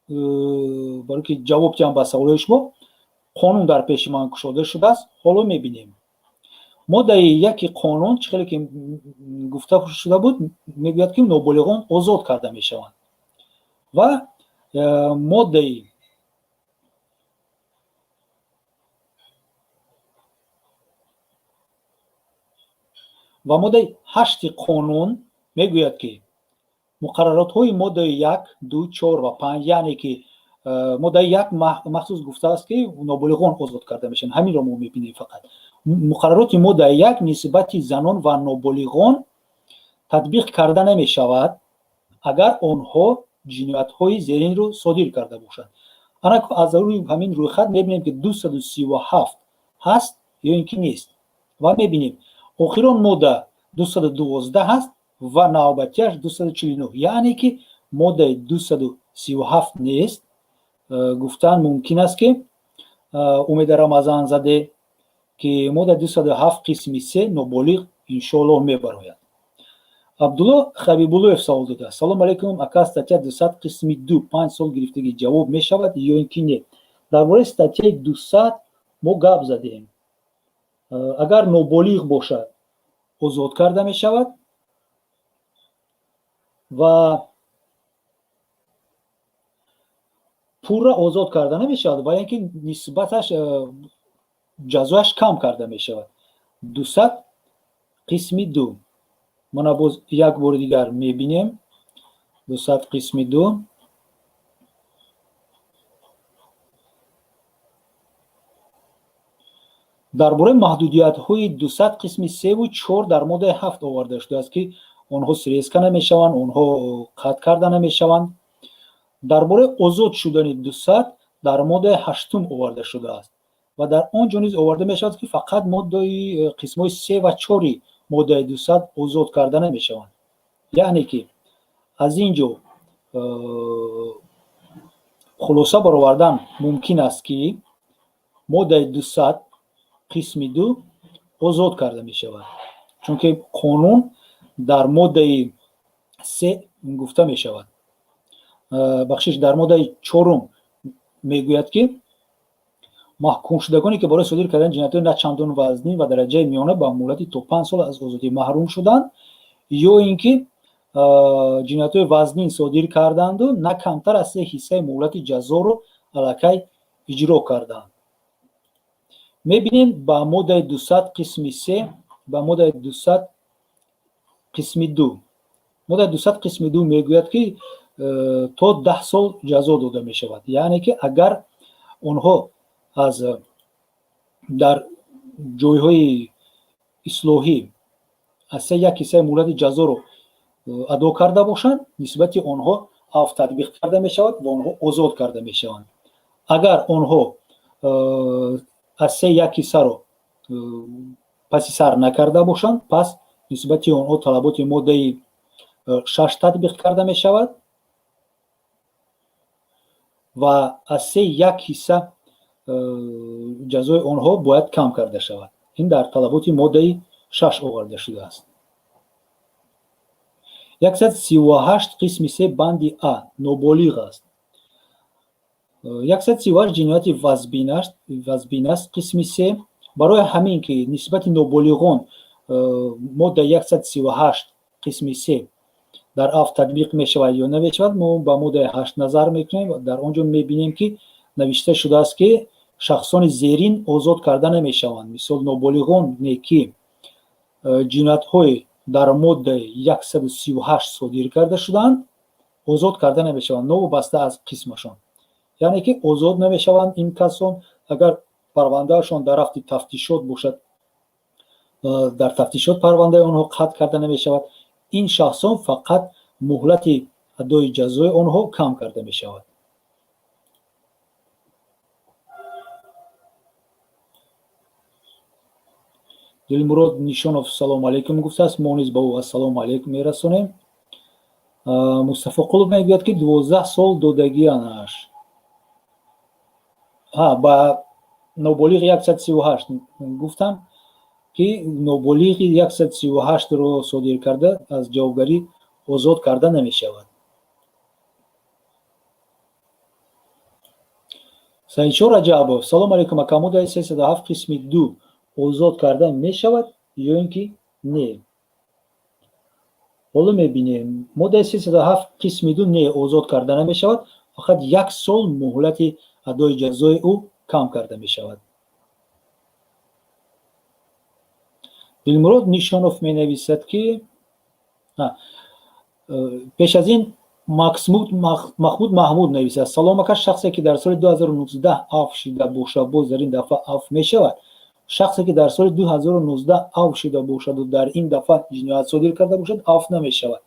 барое ки ҷавоб диҳам ба саволҳои шумо, қонун дар пеши ман кушода шудааст. Ҳоло мебинем. Моддаи 1-и қонун, чӣ хеле ки гуфта шуда буд, мегӯяд, ки ноболиғон озод карда мешаванд ва моддаи 8-и қонун мегӯяд, ки муқарраротҳои моддаи 1, 2, 4 ва 5, яъне ки Моддаи 1 махсус гуфтааст, ки ноболиғон озод карда мешаванд. Ҳаминро мо мебинем фақат. Муқаррароти моддаи 1 нисбати занон ва ноболиғон татбиқ карда намешавад, агар онҳо ҷиноятҳои зеринро содир карда бошанд. Ана аз рӯи ҳамин рӯйхат мебинем, ки 237 ҳаст ё ин ки нест, ва мебинем, охирон модда 212 ҳаст ва навбатиаш 249, яъне ки моддаи 237 нест. Гуфтан мумкин аст, ки Умеда Рамазанзаде, ки моддаи 207 қисми 3 ноболиғ иншоаллоҳ мебарояд. Абдулло Хабибуллоев савол додааст: «Салому алайкум, ака, статья 200 қисми 2, 5 сол гирифтагӣ ҷавоб мешавад ё ин ки не?» Дар бораи статьяи 200 мо гап задем. Агар ноболиғ бошад, озод карда мешавад ва пурра озод карда намешавад ва ин ки нисбаташ ҷазояш кам карда мешавад. 200 қисми 2, мана боз як бори дигар мебинем, 200 қисми 2. Дар бораи маҳдудиятҳои 200 қисми севу чор дар моддаи 7 оварда шудааст, ки онҳо срезка намешаванд, онҳо қатъ карда намешаванд. Дар бораи озод шудани 200 дар моддаи ҳаштум оварда шудааст ва дар он ҷо низ оварда мешавад, ки фақат моддаи қисмҳои се ва чори моддаи 200 озод карда намешаванд. Яъне ки аз ин ҷо хулоса баровардан мумкин аст, ки моддаи 200 қисми 2 озод карда мешавад, чунки қонун дар моддаи 3 гуфта мешавад, бахшиш, дар моддаи чорум мегӯяд, ки маҳкумшудагоне, ки барои содир кардани ҷиноятҳои на чандон вазнин ва дараҷаи миёна ба муҳлати то 5 сол аз озодӣ маҳрум шуданд ё ин ки ҷиноятҳои вазнин содир карданду на камтар аз се ҳиссаи муҳлати ҷазоро аллакай иҷро карданд. Мебинем ба моддаи 200 қисми 3, ба моддаи 200 қисми 2. Моддаи 200 қисми 2 мегӯяд, ки то 10 сол ҷазо дода мешавад, яъне ки агар онҳо аз дар ҷойҳои ислоҳӣ аз се як ҳиссаи муҳлати ҷазоро адо карда бошанд, нисбати онҳо афв татбиқ карда мешавад ва онҳо озод карда мешаванд. Агар онҳо аз се як ҳиссаро паси сар накарда бошанд, пас нисбати онҳо талаботи моддаи 6 татбиқ карда мешавад ва аз се як ҳисса ҷазои онҳо бояд кам карда шавад. Ин дар талаботи моддаи 6 оварда шудааст. 138 қисми 3 банди а ноболиғ аст. 138 ҷинояти вазбин аст, қисми 3. Барои ҳамин ки нисбати ноболиғон модда 138 қисми 3 дар афв татбиқ мешавад ё намешавад, мо ба моддаи 8 назар мекунем. Дар он ҷо мебинем, ки навишта шудааст, ки шахсони зерин озод карда намешаванд. Мисол, ноболиғоне, ки ҷиноятҳои дар моддаи 138 содир карда шудаанд, озод карда намешаванд, новобаста аз қисмашон. Яъне ки озод намешаванд ин касон. Агар парвандаашон дар рафти тафтишот бошад, дар тафтишот парвандаи онҳо қатъ карда намешавад. Ин шахсон фақат муҳлати адои ҷазои онҳо кам карда мешавад. Дилмурод Нишонов салому алайкум гуфтааст, мо низ ба ӯ ассалому алайкум мерасонем. Мустафоқулов мегӯяд, ки 12 сол додагианаш ба ноболиғи 138. Гуфтам, ки ноболиғи 138-ро содир карда аз ҷавобгарӣ озод карда намешавад. Саидшо Раҷабов: «Салому алайкум, ака, моддаи 307 қисми 2 озод карда мешавад ё ин ки не?» Ҳоло мебинем. Моддаи 307 қисми 2 не, озод карда намешавад, фақат як сол муҳлати адои ҷазои ӯ кам карда мешавад. Дилмурод Нишонов менависад, ки пеш аз ин Махмуд Маҳмуд нависад: «Салом, ака, шахсе, ки дар соли 2019 афв шида бошад, боз дар ин дафъа афв мешавад?» Шахсе, ки дар соли 2019 афв шида бошаду дар ин дафъа ҷиноят содир карда бошад, афв намешавад.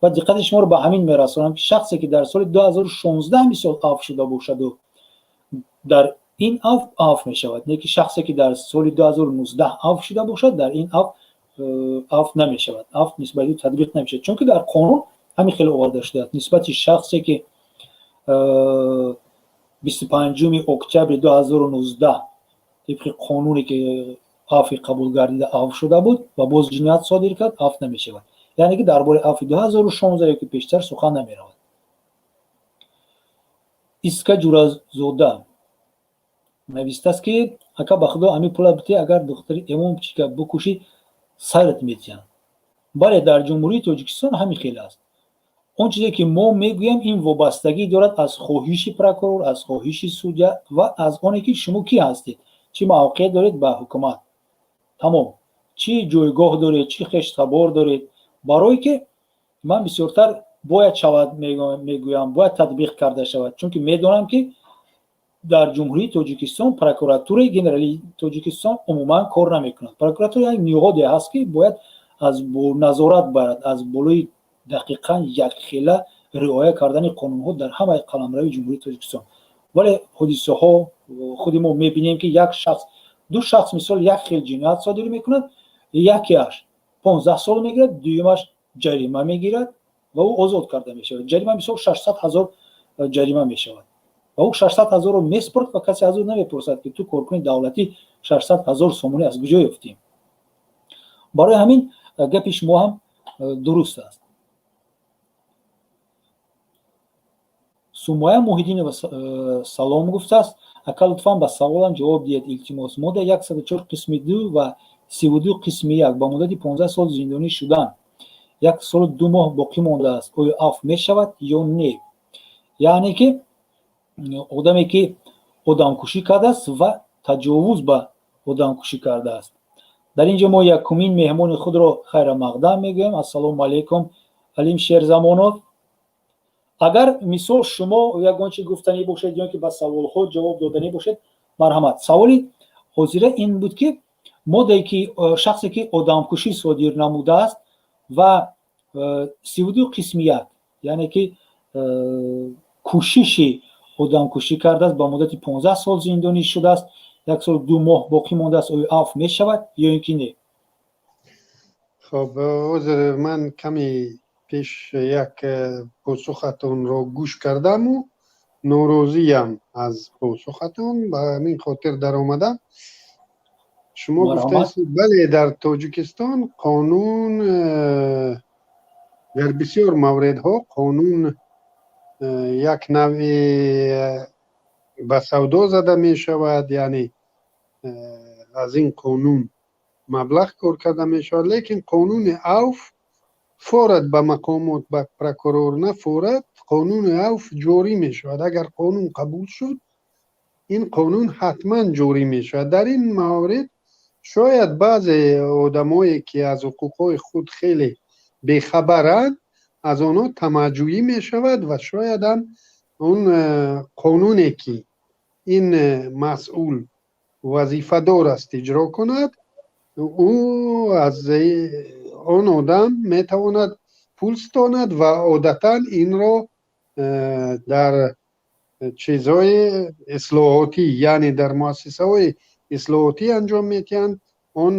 Ва диққати шуморо ба ҳамин мерасонам, ки шахсе, ки дар соли 2016, мисол, афв шуда бошаду дар ин афв афв мешавад, не ки шахсе, ки дар соли 2019 афв шида бошад, дар ин афв афв намешавад, афв нисбати ӯ татбиқ намешавад, чунки дар қонун ҳамин хеле оварда шудааст: нисбати шахсе, ки 25 октябри 2019 тибқи қонуне, ки афви қабул гардида, афв шуда буд ва боз ҷиноят содир кард, афв намешавад. Яъне ки дар бораи афви 2016 ё ки пештар сухан намеравад. Иска Ҷуразода навистааст, ки ака, ба худо, ҳамин пула бите, агар духтари эмомчика букушӣ, сарат метиҳанд. Бале, дар Ҷумҳурии Тоҷикистон ҳамин хел аст. Он чизе, ки мо мегӯем, ин вобастагӣ дорад аз хоҳиши прокурор, аз хоҳиши судя ва аз оне, ки шумо кӣ ҳастед, чӣ мавқеъ доред ба ҳукумат, тамом, чӣ ҷойгоҳ доред, чӣ хештабор доред. Барое ки ман бисёртар бояд шавад мегӯям, бояд татбиқ карда шавад, чунки медонам, ки дар Ҷумҳурии Тоҷикистон Прокуратураи генералии Тоҷикистон умуман кор намекунад. Прокуратура як ниҳоде ҳаст, ки бояд аз назорат барад аз болои дақиқан якхела риоя кардани қонунҳо дар ҳамаи қаламрави Ҷумҳурии Тоҷикистон. Вале ҳодисаҳо, худи мо мебинем, ки як шахс, ду шахс, мисол, як хел ҷиноят содир мекунад: якеаш 15 сол мегирад, дуюмаш ҷарима мегирад ва ӯ озод карда мешавад. Ҷарима, мисол, 600 000 ҷарима мешавад ва ӯ 600 000-ро месупорад ва касе аз ӯ намепурсад, ки ту коркуни давлатӣ, 600 000 сомонӣ аз куҷо ёфтӣ? Барои ҳамин гапи шумо ҳам дуруст аст. Сумоя Муҳиддинова салом гуфтааст: «Ака, лутфан ба саволам ҷавоб диҳед, илтимос. Модда 104 қисми 2 ва 32 қисми 1, ба муддати 15 сол зиндонӣ шудан, як солу 2 моҳ боқӣ мондааст, оё афв мешавад ё не?» Яъне ки одаме, ки одамкушӣ кардааст ва таҷовуз ба одамкушӣ кардааст. Дар ин ҷо мо якумин меҳмони худро хайрамақдам мегӯем. Ассалому алайкум, Алим Шерзамонов. Агар, мисол, шумо ягон чи гуфтанӣ бошед ё ки ба саволҳо ҷавоб доданӣ бошед, марҳамат. Саволи ҳозира ин буд, ки моддае ки шахсе, ки одамкушӣ содир намудааст ва 32 қисми 1, яъне ки кӯшиши одамкушӣ кардааст, ба муддати 15 сол зиндонӣ шудааст, як солу 2 моҳ боқӣ мондааст, оё афв мешавад ё ин ки не? Хоб, ҳозир ман каме пеш як посухатонро гӯш кардаму норозиям аз посухатон, ба ҳамин хотир даромадам. Шумо гуфтаед, бале, дар Тоҷикистон қонун дар бисёр мавридҳо қонун як навъи ба савдо зада мешавад, яъне аз ин қонун маблағ кор карда мешавад. Лекин қонуни авф форад ба мақомот, ба прокурор нафорад, қонуни авф ҷорӣ мешавад. Агар қонун қабул шуд, ин қонун ҳатман ҷорӣ мешавад. Дар ин маврид шояд баъзе одамое, ки аз ҳуқуқҳои худ хеле бехабаранд, аз онҳо тамаъҷӯӣ мешавад ва шоядам он қонуне, ки ин масъул вазифадор аст иҷро кунад, ӯ аз он одам метавонад пул стонад ва одатан инро дар чизҳои ислоҳотӣ, яъне дар муассисаҳои ислоҳотӣ анҷом медиҳанд. Он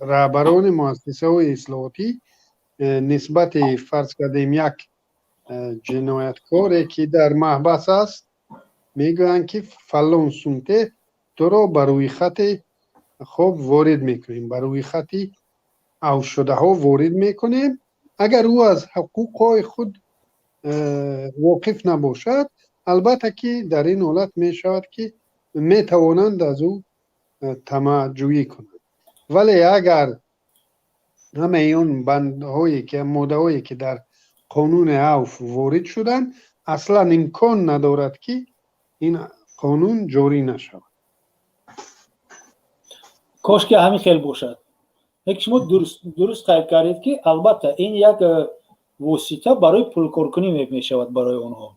раҳбарони муассисаҳои ислоҳотӣ нисбати, фарз кардем, як ҷинояткоре, ки дар маҳбас аст, мегӯянд, ки фалон сумте туро ба рӯйхати хоб ворид мекунем, ба рӯйхати авфшудаҳо ворид мекунем. Агар ӯ аз ҳуқуқҳои худ воқиф набошад, албатта ки дар ин ҳолат мешавад, ки метавонанд аз ӯ тамаъҷӯӣ кунанд. Вале агар ҳамаи он бандҳое ки, моддаҳое ки дар қонуни авф ворид шуданд, аслан имкон надорад, ки ин қонун ҷорӣ нашавад. Кош ки ҳамин хел бошад. Лекин шумо дуруст қайд кардед, ки албатта ин як Восита барои пулкоркунӣ мешавад барои онҳо.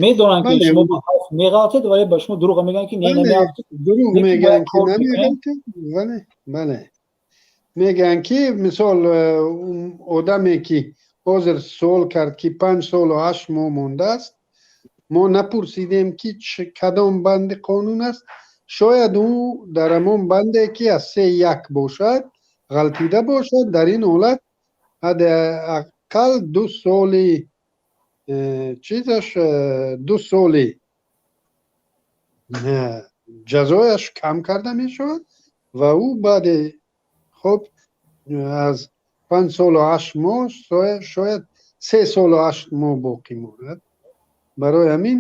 Медонанд, ки шумо ба афв меғалтед, вале ба шумо дурӯғ мегӯянд, ки не, намеафтед. Дурӯғ мегӯянд, ки намеғалтед. Бале, бале, мегӯянд, ки мисол одаме, ки ҳозир суол кард, ки 5 солу 8 моҳ мондааст, мо напурсидем, ки кадом банди қонун аст. Шояд ӯ дар ҳамон банде, ки аз 3.1 бошад, ғалтида бошад. Дар ин ҳолат ҳадди ақал 2 соли чизаш, 2 соли ҷазояш кам карда мешавад ва ӯ баъде хоб аз 5 солу 8 моҳ шояд 3 солу 8 моҳ боқӣ монад. Барои ҳамин,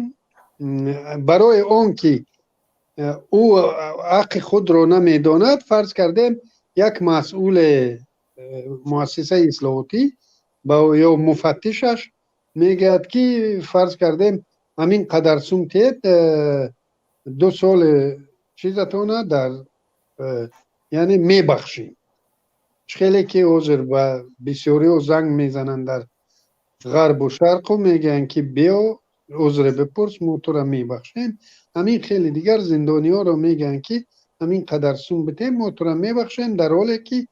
барои он ки ӯ ҳаққи худро намедонад, фарз кардем, як масъули муассисаи ислоҳотӣ ё муфаттишаш мегӯяд, ки фарз кардем, ҳамин қадар сум тиҳед, 2 соли чизатона дар яъне мебахшем. Хеле ки ҳозир ба бисёриҳо занг мезананд дар ғарбу шарқу мегӯянд, ки биё, узре бипурс, мо тура мебахшем. Ҳамин хеле дигар зиндониҳоро мегӯянд, ки ҳамин қадар сум битем, мо тура мебахшем, дар ҳоле ки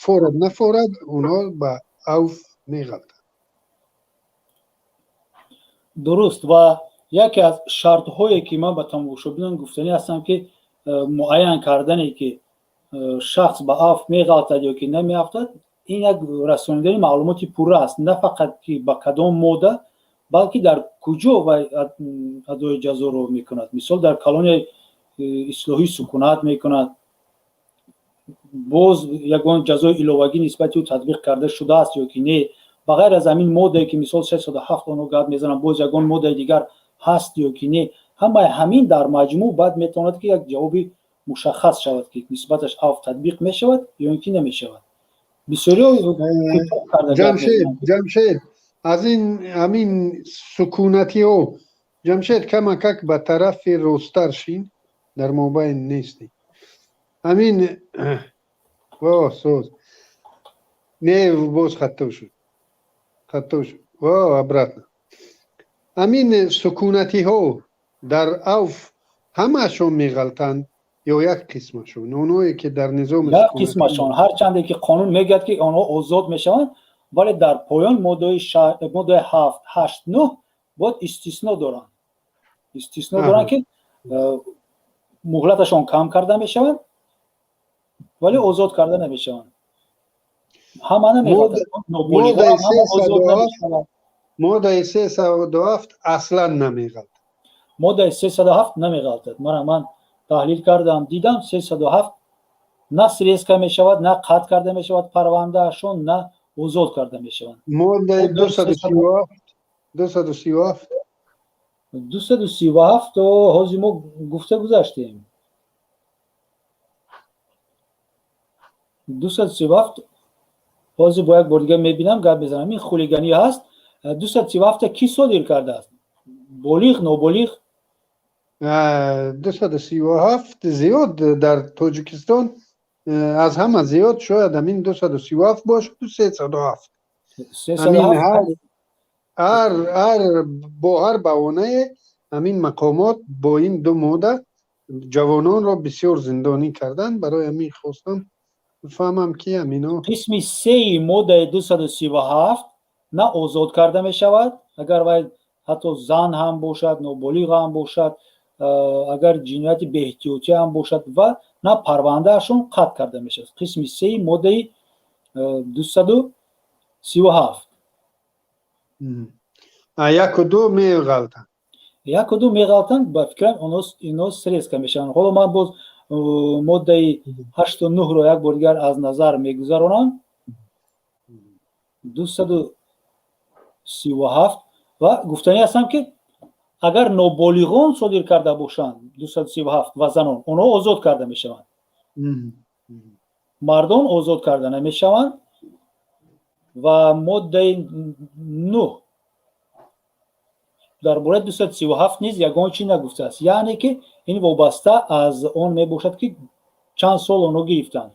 форад нафорад, онҳо ба авф меғалтанд. Дуруст. Ва яке аз шартҳое, ки ман ба тамошобинон гуфтанӣ ҳастам, ки муайян кардане, ки шахс ба афв меғалтад ё ки намеафтад, ин як расонидани маълумоти пурра аст, на фақат ки ба кадом модда, балки дар куҷо вай адои ҷазоро мекунад. Мисол, дар колонияи ислоҳӣ сукунат мекунад, боз ягон ҷазои иловагӣ нисбати ӯ татбиқ карда шудааст ё ки не, ба ғайр аз ҳамин моддае, ки мисол 307 онҳо гап мезананд, боз ягон моддаи дигар ҳаст ё ки не. Ҳамаи ҳамин дар маҷмӯъ баъд метавонад, ки як ҷавоби мушаххас шавад, ки нисбаташ афв татбиқ мешавад ё ин ки намешавад. Бисёриҳо Ҷамшед, Ҷамшед, аз ин ҳамин сукунатиҳо, Ҷамшед, камакак ба тарафи росттар шин, дар мобайн нестӣ. Ҳамин во соз не, боз хато шуд, хато шуд, во, обратно. Ҳамин сукунатиҳо дар авф ҳамаашон меғалтанд ё як қисмашон, онҳое ки дар низоми Як қисмашон. Ҳарчанде ки қонун мегӯяд, ки онҳо озод мешаванд, вале дар поён моддаи 7, 8, 9 бояд истисно доранд, истисно доранд, ки муҳлаташон кам карда мешаванд, вале озод карда намешаванд. Ҳама намеғалтад. Моддаи 307 аслан намеғалтад? Моддаи 307 намеғалтад. Мана, ман таҳлил кардам, дидам, 307 на срезка мешавад, на қатъ карда мешавад парвандаашон, на озод карда мешаванд. Моддаи 237, 237? 237 ҳозир мо гуфта гузаштем. 237 ҳозир бо як бор дига мебинам, гап мезанам. Ин хулиганӣ ҳаст. 237-та кӣ содир кардааст? Болиғ, ноболиғ? 237 зиёд дар Тоҷикистон, аз ҳама зиёд шояд ҳамин 237 бошаду 307. Ҳамин ҳар бо ҳар баҳонае ҳамин мақомот бо ин ду модда ҷавононро бисёр зиндонӣ карданд. Барои ҳамин хостам бифаҳмам, ки ҳамино Қисми сеи моддаи 237 на озод карда мешавад, агар вай ҳатто зан ҳам бошад, ноболиғ ҳам бошад, агар ҷинояти беэҳтиётӣ ҳам бошад, ва на парвандаашон қатъ карда мешавад. Қисми сеи моддаи 237. Яку ду меғалтанд? Яку ду меғалтанд. Ба фикрам, ино срезка мешаванд. Ҳоло ман боз моддаи ҳашту нӯҳро як бор дигар аз назар мегузаронам. 237. Ва гуфтанӣ ҳастам, ки агар ноболиғон содир карда бошанд 237 ва занон, онҳо озод карда мешаванд. Мардон озод карда намешаванд. Ва моддаи 9 дар бораи 237 низ ягон чӣ нагуфтааст, яъне ки ин вобаста аз он мебошад, ки чанд сол онҳо гирифтанд,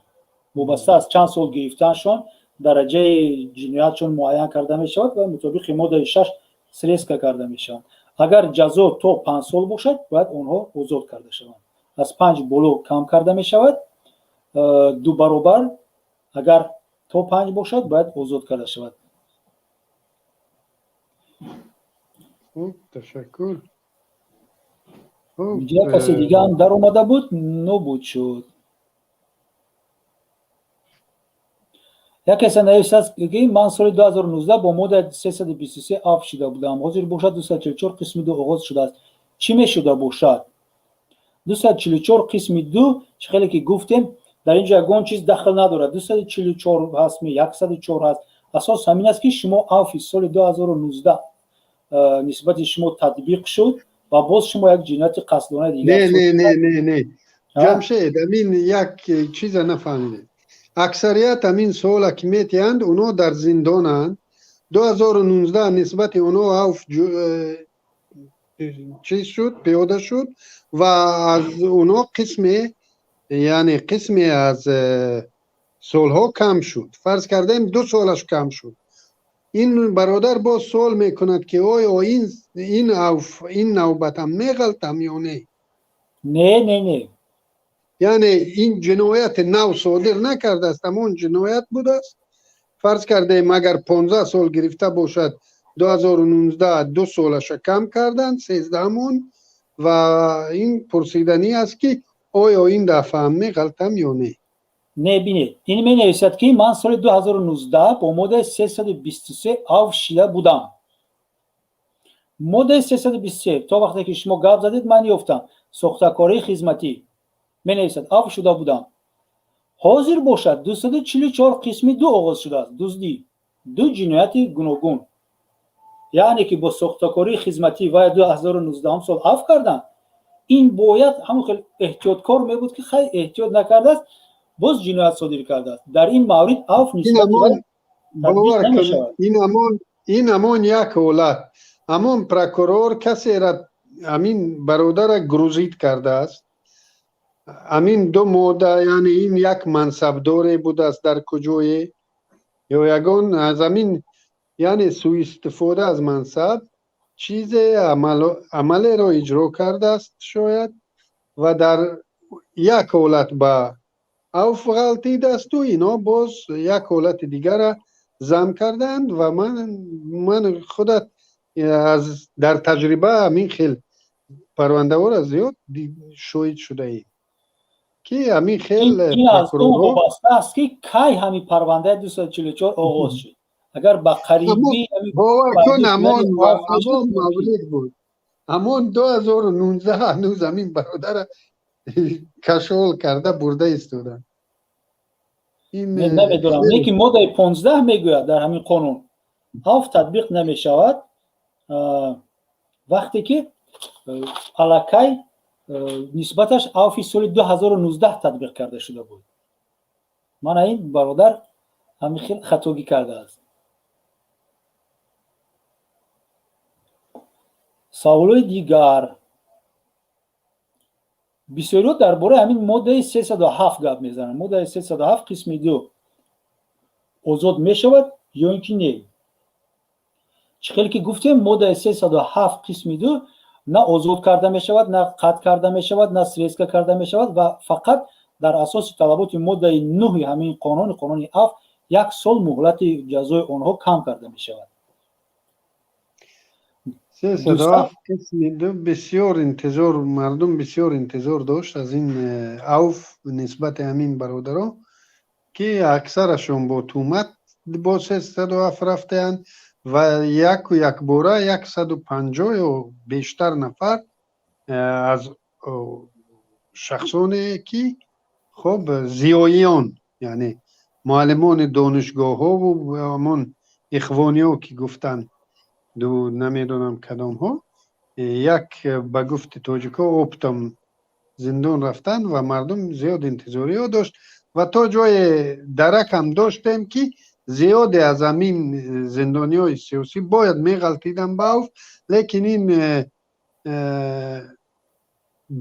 вобаста аз чанд сол гирифтаншон. Дараҷаи ҷиноятшон муайян карда мешавад ва мутобиқи моддаи 6 срезка карда мешаванд. Агар ҷазо то 5 сол бошад, бояд онҳо озод карда шаванд. Аз 5 боло кам карда мешавад ду баробар, агар то 5 бошад, бояд озод карда шавад. Ташаккур. Инҷа касе дигаам даромада буд, нобуд шуд. Як касе нависааст, ки ман соли 2019 бо моддаи 323 афв шуда будам, ҳозир бошад 244 қисми 2 оғоз шудааст, чӣ мешуда бошад? 244 қисми 2, чӣ хеле ки гуфтем, дар ин ҷо ягон чиз дахл надорад, 244 ҳастми, 104 ҳаст. Асос ҳамин аст, ки шумо авфи соли 2019 нисбати шумо татбиқ шуд ва боз шумо як ҷинояти қасдонаи дигар. Не, не, не, не, не, Ҷамшед, амин як чиза нафаҳмидем. Аксарият ҳамин суола ки метиҳанд, оно дар зиндонанд. 2019 нисбати оно авф чиз шуд, пиёда шуд ва аз оно қисме, яъне қисме аз солҳо кам шуд. Фарз кардем, 2 солаш кам шуд. Ин бародар боз суол мекунад, ки оё ин авф ин навбатам меғалтам ё не? Не, не, не. Яъне ин ҷинояти нав содир накардааст, ҳамон ҷиноят будааст. Фарз кардем, агар 15 сол гирифта бошад, 2019 2 солаша кам карданд, 13 мон. Ва ин пурсиданӣ аст, ки оё ин дафъаам меғалтам ё не? Не, бинед, ин менависад, ки ман соли 2019 бо моддаи 323 авф шида будам. Моддаи 323, то вақте ки шумо гап задед, ман ёфтам, сохтакории хизматӣ. Менависад, авф шуда будам, ҳозир бошад 244 қисми 2 оғоз шудааст, дуздӣ. Ду ҷинояти гуногун. Яъне ки бо сохтакории хизматӣ ва 2019 сол авф карданд, ин бояд ҳамон хел эҳтиёткор мебуд, ки хай, эҳтиёт накардааст, боз ҷиноят содир кардааст. Дар ин маврид авф нисбати Ин ҳамон як ҳолат, ҳамон прокурор касера ҳамин бародара грузить кардааст, ҳамин ду модда. Яъне ин як мансабдоре будааст дар куҷое ё ягон аз ҳамин, яъне сӯистифода аз мансаб, чизе амалеро иҷро кардааст шояд ва дар як ҳолат ба авф ғалтидасту ино боз як ҳолати дигара зам карданд. Ва ман худат аз дар таҷриба ҳамин хел парвандаҳоро зиёд шоҳид шудаем, ки ҳамин хел. Ин аз он вобаста аст, ки кай ҳамин парвандаи 244 оғоз шуд. Агар ба қарибӣ Бовар кун, ҳамон маврид буд, ҳамон 2019, ҳанӯз ҳамин бародара кашол карда бурда истоданд. Намедонам, лекин моддаи 15 мегӯяд дар ҳамин қонун, авф татбиқ намешавад, вақте ки аллакай нисбаташ авфи соли 2019 татбиқ карда шуда буд. Мана ин бародар ҳамин хел хатогӣ кардааст. Саволои дигар. Бисёриҳо дар бораи ҳамин моддаи 307 гап мезананд. Моддаи 307 қисми 2 озод мешавад ё ин ки не? Чӣ хеле ки гуфтем, моддаи 307 қисми 2 на озод карда мешавад, на қатъ карда мешавад, на срезка карда мешавад ва фақат дар асоси талаботи моддаи 9-и ҳамин қонун, қонуни афв, як сол муҳлати ҷазои онҳо кам карда мешавад. 307 қисми 2 бисёр интизор, мардум бисёр интизор дошт аз ин авф нисбати ҳамин бародаро, ки аксарашон бо тӯҳмат бо 307 рафтаанд ва яку якбора 150 ё бештар нафар аз шахсоне ки хоб зиёиён, яъне муаллимони донишгоҳҳову ҳамон ихвониҳо, ки гуфтанд, ду намедонам кадомҳо, як ба гуфти тоҷикҳо, оптом зиндон рафтанд. Ва мардум зиёд интизориҳо дошт ва то ҷое даракам доштем, ки зиёде аз ҳамин зиндониҳои сиёсӣ бояд меғалтиданд ба авф. Лекин ин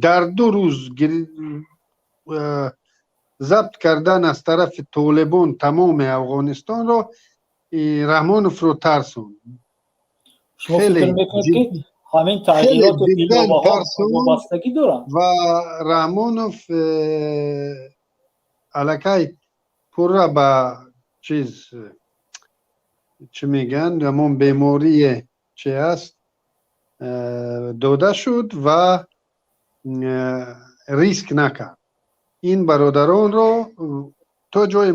дар 2 рӯз. Забт кардан аз тарафи Толибон тамоми Афғонистонро Раҳмоновро тарсонд. Шумо фикр мекунед, ки ҳамин тағйироту иловаҳо вобастагӣ доранд? Ва Раҳмонов аллакай пурра ба чиз, чӣ мегӯянд, ҳамон беморие чи аст, дода шуд ва риск накард ин бародаронро то ҷои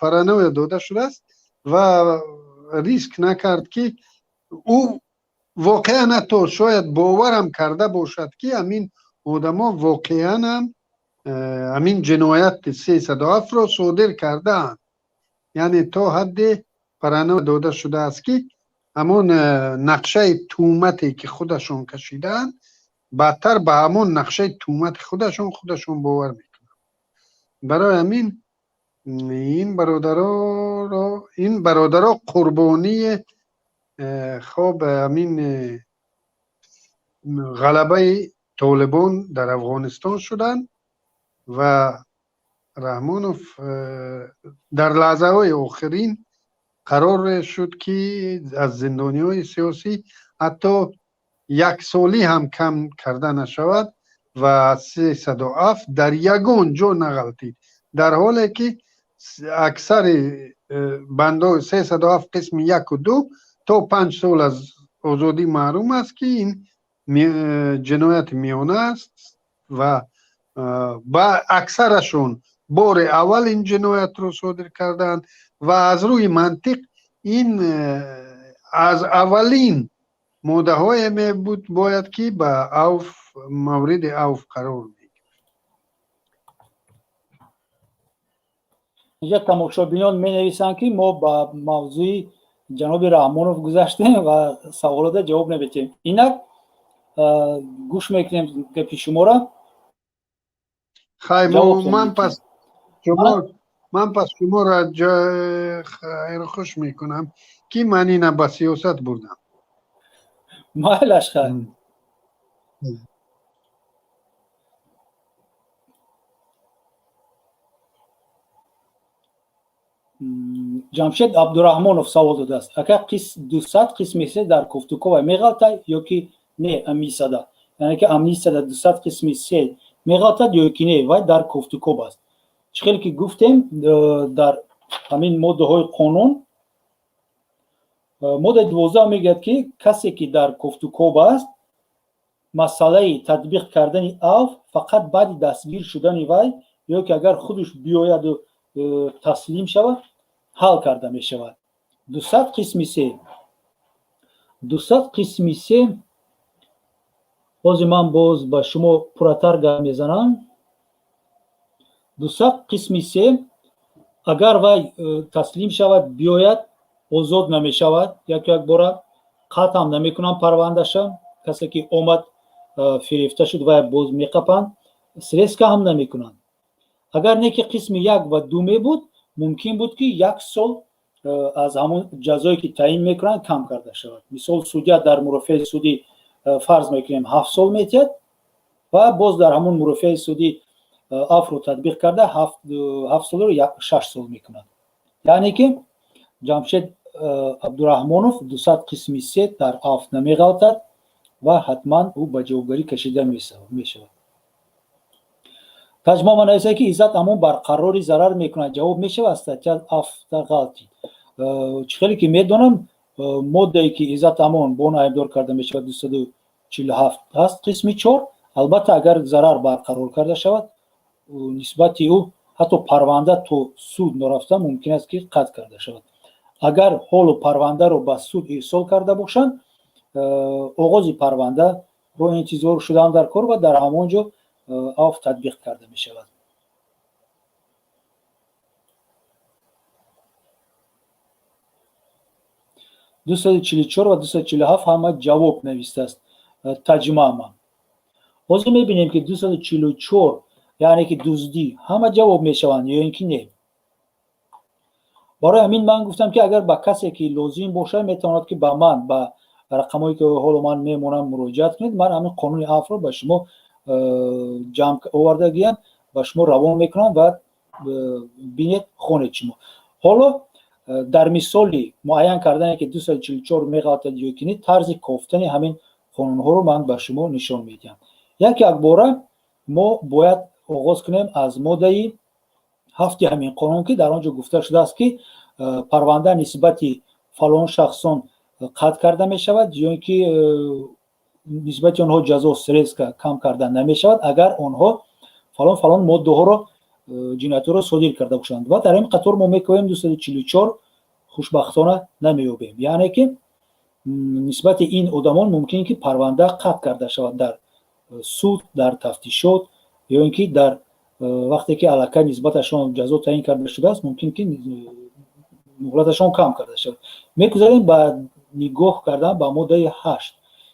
параноя дода шудааст ва риск накард, ки ӯ воқеан ҳатто шояд боварам карда бошад, ки ҳамин одамо воқеан ҳам ҳамин ҷинояти 307-ро содир кардаанд. Яъне то ҳадде параноя дода шудааст, ки ҳамон нақшаи тӯҳмате, ки худашон кашидаанд, баъдтар ба ҳамон нақшаи тӯҳмати худашон бовар мекунанд. Барои ҳамин ин бародаро қурбонии хоб ҳамин ғалабаи Толибон дар Афғонистон шуданд ва Раҳмонов дар лаҳзаҳои охирин қарор шуд, ки аз зиндониҳои сиёсӣ ҳатто яксолӣ ҳам кам карда нашавад ва 307 дар ягон ҷо нағалтид, дар ҳоле ки аксари бандо 307 қисми яку ду то 5 сол аз озодӣ маҳрум аст, ки ин ҷинояти миёна аст ва ба аксарашон бори аввал ин ҷиноятро содир карданд ва аз рӯи мантиқ ин аз аввалин моддаҳое мебуд, бояд ки ба авф, мавриди авф қарор мегирифт. Инҷа тамошобинон менависанд, ки мо ба мавзӯи ҷаноби Раҳмонов гузаштем ва саволода ҷавоб наметиҳем. Инак гӯш мекунем гапи шуморо. Хай, ман пас шуморо хайрхуш мекунам, ки ман ина ба сиёсат бурдам. Майлаш, хай. Ҷамшед Абдураҳмонов савол додааст: ака, 200 қисми се дар кофтукова меғалтад ё ки не? Амнистияда, яъне ки амнистияда 200 қисми се меғалтад ё ки не? Вай дар кофтукоб аст. Чӣ хеле ки гуфтем, дар ҳамин моддаҳои қонун моддаи 12 мегӯяд, ки касе ки дар кофтукоб аст, масъалаи татбиқ кардани авф фақат баъди дастгир шудани вай ё ки агар худаш биёяду таслим шавад, ҳал карда мешавад. 200 қисми се, 200 қисми се, ҳозир ман боз ба шумо пурратар гап мезанам. 200 қисми се, агар вай таслим шавад, биёяд, озод намешавад, яку якбора қатъам намекунанд парвандаша. Касе ки омад, фирефта шуд, вай боз меқапанд, срезка ҳам намекунанд. Агар не ки қисми як ва ду мебуд, мумкин буд, ки як сол аз ҳамон ҷазое ки таъин мекунанд, кам карда шавад. Мисол, судя дар мурофиаи судӣ, фарз мекунем, 7 сол метиҳад ва боз дар ҳамон мурофиаи судӣ афвро татбиқ карда, 7 солро 6 сол мекунад. Яъне ки Ҷамшед Абдураҳмонов 200 қисми се дар афв намеғалтад ва ҳатман ӯ ба ҷавобгарӣ кашида мешавад. Таҷмама нависад, ки Иззат Амон барқарори зарар мекунад, ҷавоб мешавад, статья афта ғалтид. Чӣ хеле ки медонам, моддае ки Иззат Амон бо он айбдор карда мешавад, 247 аст, қисми чор. Албатта, агар зарар барқарор карда шавад, нисбати ӯ ҳатто парванда то суд нарафта мумкин аст, ки қатъ карда шавад. Агар ҳоло парвандаро ба суд ирсол карда бошанд, оғози парвандаро интизор шудан дар кор ва дар ҳамон ҷо афв татбиқ карда мешавад. 244 ва 247 ҳама ҷавоб навистааст Таҷмама. Ҳозир мебинем, ки 244, яъне ки дуздӣ, ҳама ҷавоб мешаванд ё ин ки не. Барои ҳамин ман гуфтам, ки агар ба касе ки лозим бошад, метавонад, ки ба ман ба рақамҳое ки ҳоло ман мемонам, муроҷиат кунед. Ман ҳамин қонуни афвро ба шумо ҷамъ овардагиянд, ба шумо равон мекунам ва бинед, хонед шумо. Ҳоло дар мисоли муайян кардане, ки 244 меғалтад ё ки не, тарзи кофтани ҳамин қонунҳоро ман ба шумо нишон медиҳам. Як якбора мо бояд оғоз кунем аз моддаи 7 ҳамин қонун, ки дар он ҷо гуфта шудааст, ки парванда нисбати фалон шахсон қатъ карда мешавад ё ин ки нисбати онҳо ҷазо срезка кам карда намешавад, агар онҳо фалон фалон моддаҳоро, ҷиноятҳоро содир карда бошанд. Ва дар ин қатор мо мекӯем 244, хушбахтона намеёбем, яъне ки нисбати ин одамон мумкин ки парванда қатъ карда шавад дар суд, дар тафтишот, ё ин ки дар вақте ки аллакай нисбаташон ҷазо таъин карда шудааст, мумкин ки муҳлаташон кам карда шавад. Мегузарем ба нигоҳ кардан ба моддаи 8,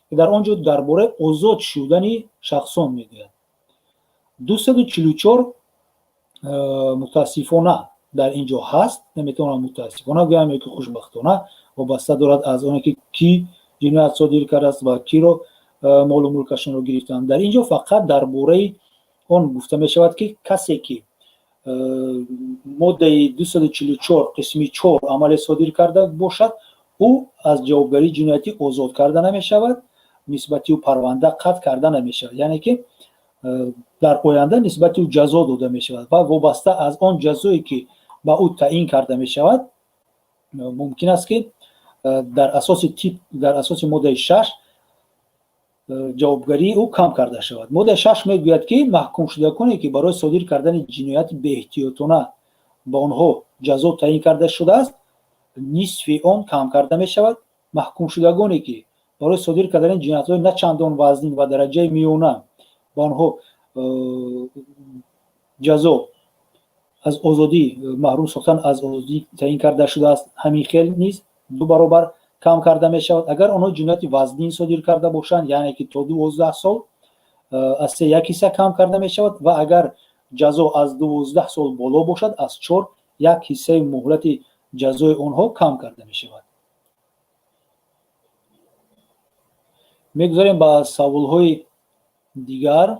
ки дар он ҷо дар бораи озод шудани шахсон мегӯяд. 244 мутаассифона дар ин ҷо ҳаст. Наметавонам мутаассифона гӯям ё ки хушбахтона, вобаста дорад аз оне ки кӣ ҷиноят содир кардааст ва киро молу мулкашонро гирифтанд. Дар ин ҷо фақат дар бораи он гуфта мешавад, ки касе ки моддаи 244 қисми 4 амале содир карда бошад, ӯ аз ҷавобгарии ҷиноятӣ озод карда намешавад, нисбати ӯ парванда қатъ карда намешавад, яъне ки дар оянда нисбати ӯ ҷазо дода мешавад ва вобаста аз он ҷазое, ки ба ӯ таъин карда мешавад, мумкин аст, ки дар асоси тип, дар асоси моддаи 6 ҷавобгарии ӯ кам карда шавад. Моддаи 6 мегӯяд, ки маҳкумшудагоне, ки барои содир кардани ҷинояти беэҳтиётона ба онҳо ҷазо таъин карда шудааст, нисфи он кам карда мешавад. Маҳкумшудагоне, ки барои содир кардани ҷиноятҳои на чандон вазнин ва дараҷаи миёна ба онҳо ҷазо аз озодӣ маҳрум сохтан аз озодӣ таъин карда шудааст, ҳамин хел низ ду баробар кам карда мешавад. Агар онҳо ҷинояти вазнин содир карда бошанд, яъне ки то 12 сол, аз се як ҳисса кам карда мешавад ва агар ҷазо аз 12 сол боло бошад, аз чор як ҳиссаи муҳлати ҷазои онҳо кам карда мешавад. Мегузарем ба саволҳои дигар.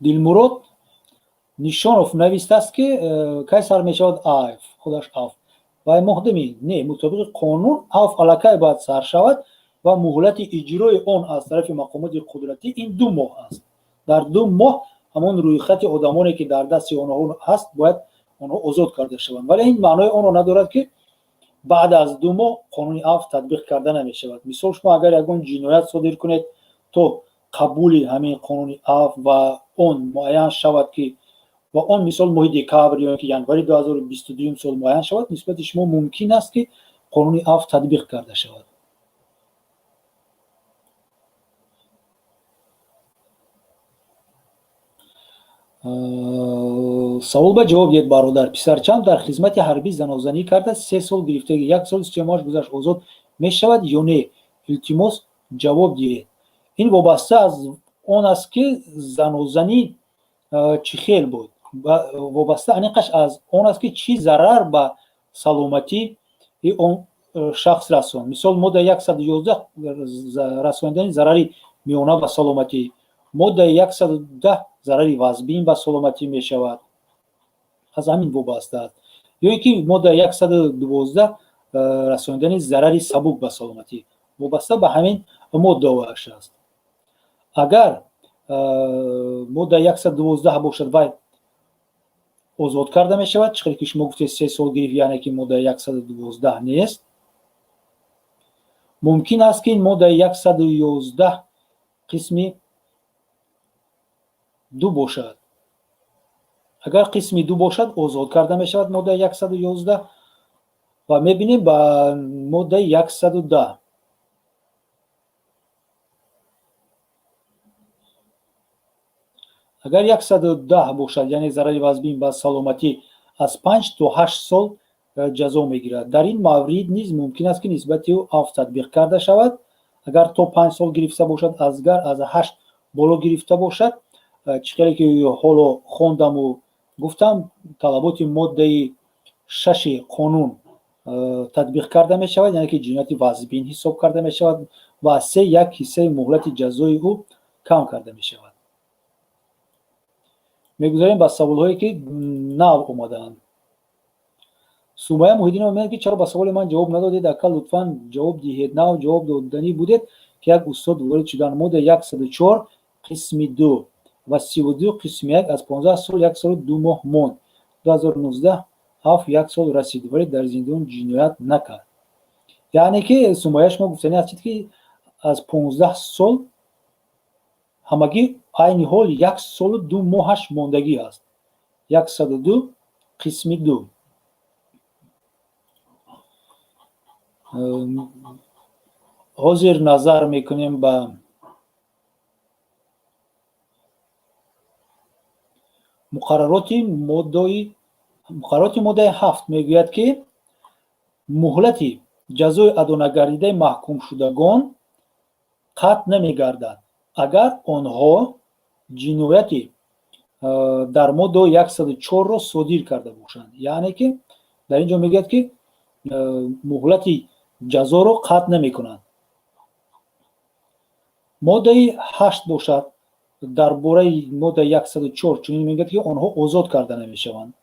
Дилмурод Нишонов навистааст, ки кай сар мешавад афв, худаш афв вай моҳдами не. Мутобиқи қонун афв аллакай бояд сар шавад ва муҳлати иҷрои он аз тарафи мақомоти қудратӣ ин 2 моҳ аст. Дар 2 моҳ ҳамон рӯйхати одамоне, ки дар дасти онҳо ҳаст, бояд онҳо озод карда шаванд. Вале ин маънои онро надорад, ки баъд аз 2 моҳ қонуни афв татбиқ карда намешавад. Мисол, шумо агар ягон ҷиноят содир кунед, то қабули ҳамин қонуни афв ва он муайян шавад, ки ва он мисол моҳи декабр ё ки январи 2022 сол муайян шавад, нисбати шумо мумкин аст, ки қонуни афв татбиқ карда шавад. Савол ба ҷавоб диҳед, бародар. Писарчам дар хизмати ҳарбӣ занозанӣ карда, 3 сол гирифтагӣ, як соли 3 моҳаш гузашт, озод мешавад ё не? Илтимос, ҷавоб диҳед. Ин вобаста аз он аст, ки занозанӣ чӣ хел буд, вобаста аниқаш аз он аст, ки чӣ зарар ба саломатии он шахс расонд. Мисол, моддаи 111 расонидани зарари миёна ба саломатӣ, моддаи 110 зарари вазбин ба саломатӣ мешавад, аз ҳамин вобаста аст. Ё ин ки моддаи 112 расонидани зарари сабук ба саломатӣ, вобаста ба ҳамин моддаоаш аст. Агар моддаи 112 бошад, вай озод карда мешавад. Чӣ хеле ки шумо гуфтед, 3 сол гирифт, яъне ки моддаи 112 нест. Мумкин аст, ки моддаи 111 қисми 2 бошад. Агар қисми 2 бошад, озод карда мешавад моддаи 111. Ва мебинем ба моддаи 110. Агар 110 бошад, яъне зарари вазбин ба саломатӣ, аз 5 то 8 сол ҷазо мегирад. Дар ин маврид низ мумкин аст, ки нисбати ӯ афв татбиқ карда шавад, агар то 5 сол гирифта бошад. Агар аз 8 боло гирифта бошад, чӣ хеле ки ҳоло хондаму гуфтам, талаботи моддаи 6 қонун. татбиқ карда мешавад, яъне ки ҷинояти вазбин ҳисоб карда мешавад ва аз се як ҳиссаи муҳлати ҷазои ӯ кам карда мешавад. Мегузарем ба саволҳое, ки нав омадаанд. Сумая Муҳиддинова мегӯяд, ки чаро ба саволи ман ҷавоб надодед, ака, лутфан ҷавоб диҳед. Нав ҷавоб доданӣ будед, ки як устод ворид шуданд. Модда 104 қисми 2 ва 32 қисми 1 аз 15 сол як солу 2 моҳ монд. 2019 ҳафт як сол расид, вале дар зиндон ҷиноят накард. Яъне ки, Сумая, шумо гуфтанӣ ҳастед, ки аз 15 сол ҳамагӣ айни ҳол як солу 2 моҳаш мондагӣ аст. 102 қисми 2. Ҳозир назар мекунем ба муқаррароти моддаи. Муқаррароти моддаи 7 мегӯяд, ки муҳлати ҷазои адонагардидаи маҳкумшудагон қатъ намегардад, агар онҳо ҷинояти дар моддаи 104-ро содир карда бошанд. Яъне ки дар ин ҷо мегӯяд, ки муҳлати ҷазоро қатъ намекунанд. Моддаи 8 бошад, дар бораи моддаи 104 чунин мегӯяд, ки онҳо озод карда намешаванд.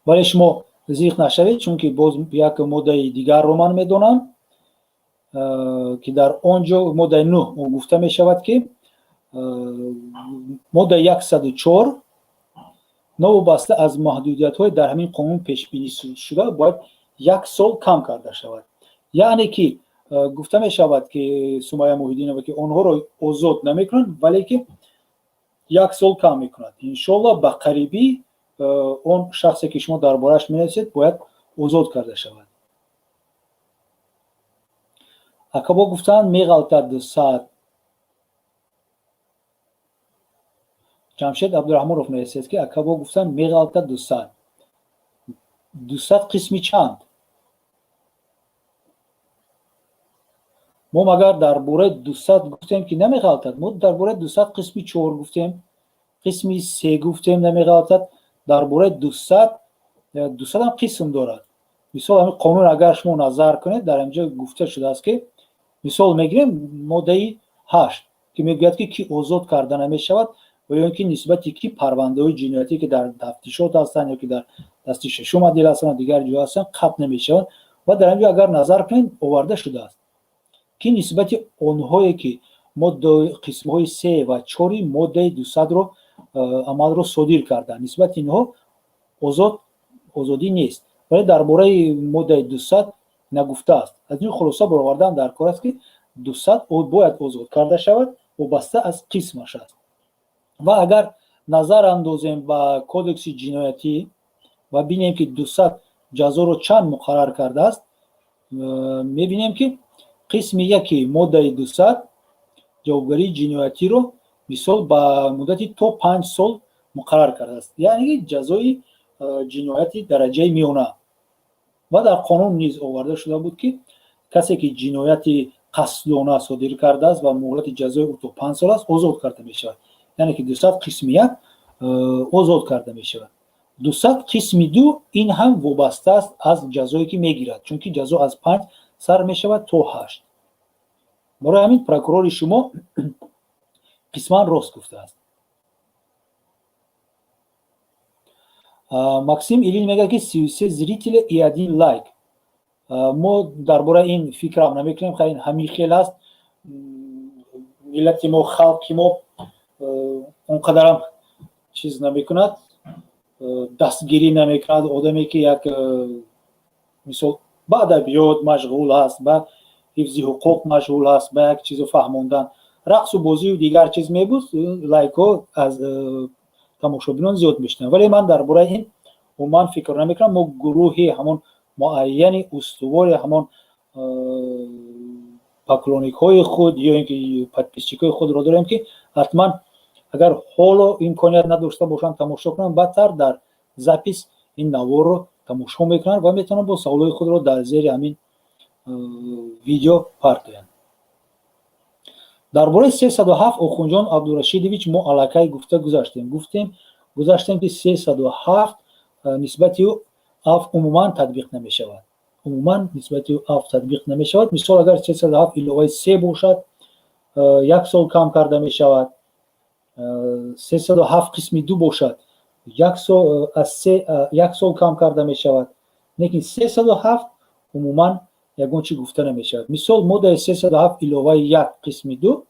Вале шумо зиқ нашавед, чунки боз як моддаи дигарро ман медонам, ки дар он ҷо, моддаи 9, гуфта мешавад, ки моддаи 104 новобаста аз маҳдудиятҳои дар ҳамин қонун пешбинӣ шуда бояд як сол кам карда шавад. Яъне ки гуфта мешавад, ки Сумая Муҳиддинова, ки онҳоро озод намекунанд, вале ки як сол кам мекунад. Иншолло, ба қарибӣ он шахсе, ки шумо дар борааш менависед, бояд озод карда шавад. Акабо гуфтанд, меғалтад 200. Ҷамшед Абдураҳмонов менависад, ки акабо гуфтанд, меғалтад 200. 200 қисми чанд? Мо магар дар бораи 200 гуфтем, ки намеғалтад? Мо дар бораи 200 қисми 4 гуфтем, қисми 3 гуфтем, намеғалтад. Дар бораи 200, 200-ам қисм дорад. Мисол, ҳамин қонун агар шумо назар кунед, дар инҷо гуфта шудааст, ки мисол мегирем моддаи 8, ки мегӯяд, ки ки озод карда намешавад ва ё ин ки нисбати ки парвандаҳои ҷиноятӣ, ки дар тафтишот ҳастанд ё ки дар дасти шашум отдел ҳастанд, дигар ҷо ҳастанд, қатъ намешаванд. Ва дар инҷо агар назар кунед, оварда шудааст, ки нисбати онҳое, ки қисмҳои се ва чори моддаи 200-ро амалро содир карданд, нисбати инҳо озодӣ нест. Вале дар бораи моддаи 200 нагуфтааст. Аз ин хулоса баровардан дар кор аст, ки 200 бояд озод карда шавад, вобаста аз қисмаш аст. Ва агар назар андозем ба кодекси ҷиноятӣ ва бинем, ки 200 ҷазоро чанд муқаррар кардааст, мебинем, ки қисми яки моддаи 200 ҷавобгарии ҷиноятиро, мисол, ба муддати то 5 сол муқаррар кардааст, яъне ҷазои ҷинояти дараҷаи миёна. Ва дар қонун низ оварда шуда буд, ки касе, ки ҷинояти қасдона содир кардааст ва муҳлати ҷазои ӯ то 5 сол аст, озод карда мешавад. Яъне ки 200 қисми 1 озод карда мешавад. 200 қисми 2 ин ҳам вобаста аст аз ҷазое, ки мегирад, чунки ҷазо аз 5 сар мешавад то 8. Барои ҳамин прокурори шумо қисман рост гуфтааст. Максим Илин мегӯяд, ки 33 зрителя и один лайк. Мо дар бораи ин фикрам намекунем. Хайр, ҳамин хел аст миллати мо, халқи мо он қадарам чиз намекунад, дастгирӣ намекунад. Одаме, ки як, мисол, ба адабиёт машғул аст, ба ҳифзи ҳуқуқ машғул аст, ба як чизо фаҳмондан, рақсу бозию дигар чиз мебуд, лайкҳо аз тамошобинон зиёд мешуданд. Вале ман дар бораи ин умуман фикр намекунам. Мо гурӯҳи ҳамон муайяни устувори ҳамон поклонникҳои худ ё ин ки подписчикҳои худро дорем, ки ҳатман агар ҳоло имконият надошта бошанд тамошо кунанд, баъдтар дар запись ин наворро тамошо мекунанд ва метавонанд бо саволҳои худро дар зери ҳамин видео партоянд. Дар бораи 307, Охунҷон Абдурашидович, мо аллакай гуфта гузаштем, гуфтем гузаштем, ки 307 нисбати ӯ Афв умуман татбиқ намешавад, умуман нисбати афв татбиқ намешавад. Мисол, агар 307 иловаи се бошад, як сол кам карда мешавад. 307 қисми ду бошад, як сол аз се як сол кам карда мешавад. Лекин 307 умуман ягон чӣ гуфта намешавад. Мисол, моддаи 307 иловаи як қисми ду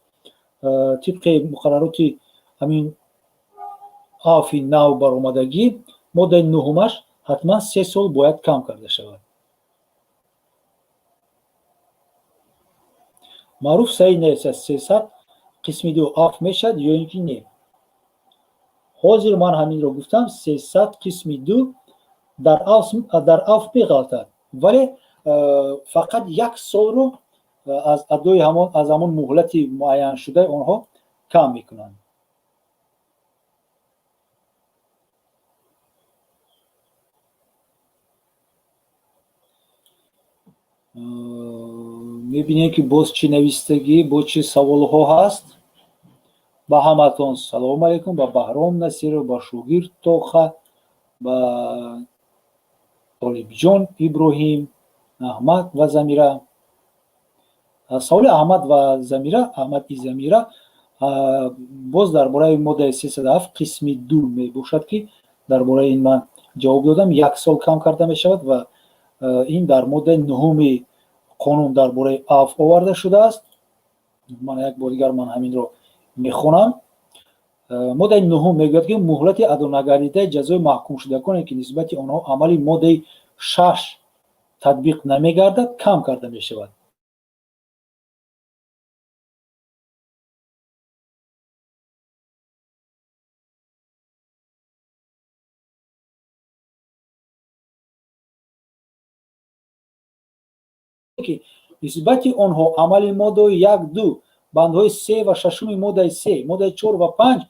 тибқи муқаррароти ҳамин афви нав баромадагӣ, моддаи нуҳумаш ҳатман 3 сол бояд кам карда шавад. Маъруф Саид нависад: 300 қисми ду афв мешавад ё ин ки не? Ҳозир ман ҳаминро гуфтам: 300 қисми ду дар афв меғалтад, вале фақат як солро аз адои ҳамон, аз ҳамон муҳлати муайяншудаи онҳо кам мекунанд. Мебинем, ки боз чӣ навистагӣ, боз чӣ саволҳо ҳаст. Ба ҳаматон салому алайкум, ба Баҳром Насиров, ба Шогирд Тоха, ба Толибҷон Иброҳим, Аҳмад ва Замира. Саволи Аҳмад ва Замира, Аҳмад и Замира, боз дар бораи моддаи 307 қисми ду мебошад, ки дар бораи ин ман ҷавоб додам: як сол кам карда мешавад ва ин дар моддаи нуҳуми қонун дар бораи афв оварда шудааст. Ман як бор дигар ман ҳаминро мехонам. Моддаи нуҳум мегӯяд, ки муҳлати адонагардидаи ҷазои маҳкумшудагоне, ки нисбати онҳо амали моддаи шаш татбиқ намегардад, кам карда мешавад. Ки нисбати онҳо амали моддаҳои як, ду, бандҳои се ва шашуми моддаи се, моддаи чор ва панҷ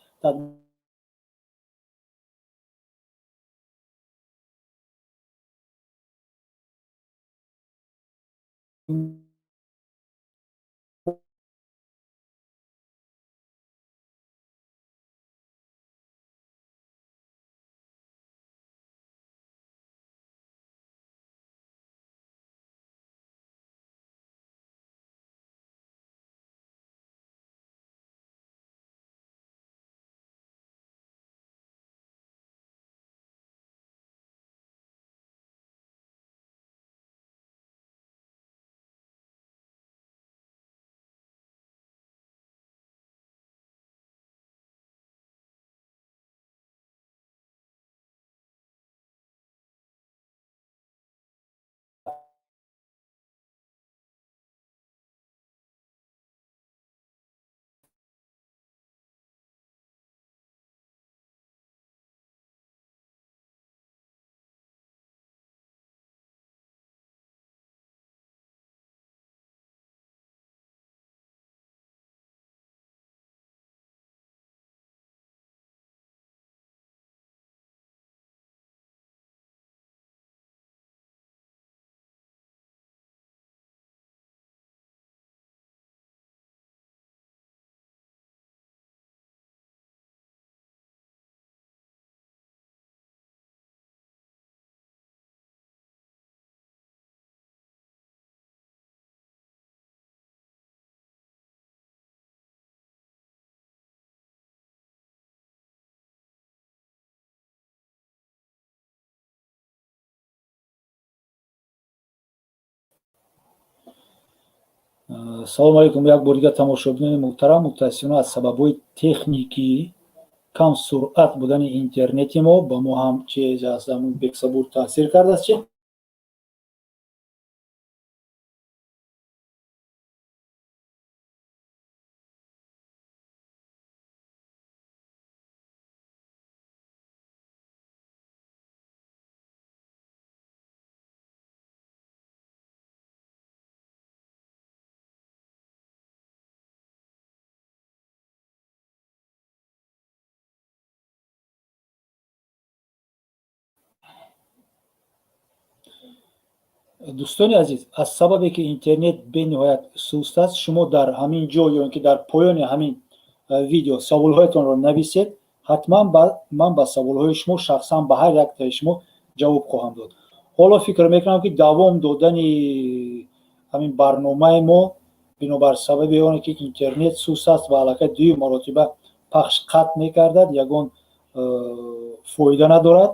Салому алайкум як бор дигар, тамошобинони муҳтарам. Мутаассифона, аз сабабҳои техникӣ, кам суръат будани интернети мо ба мо ҳам чиз аст, ҳамун Бексабур таъсир кардааст чи. Дӯстони азиз, аз сабабе ки интернет бениҳоят суст аст, шумо дар ҳамин ҷо ё ин ки дар поёни ҳамин видео саволҳоятонро нависед. Ҳатман ман ба саволҳои шумо шахсан, ба ҳар яктаи шумо ҷавоб хоҳам дод. Ҳоло фикр мекунам, ки давом додани ҳамин барномаи мо, бинобар сабаби оне ки интернет суст аст ва аллакай дуюм маротиба пахш қатъ мекардад, ягон фоида надорад.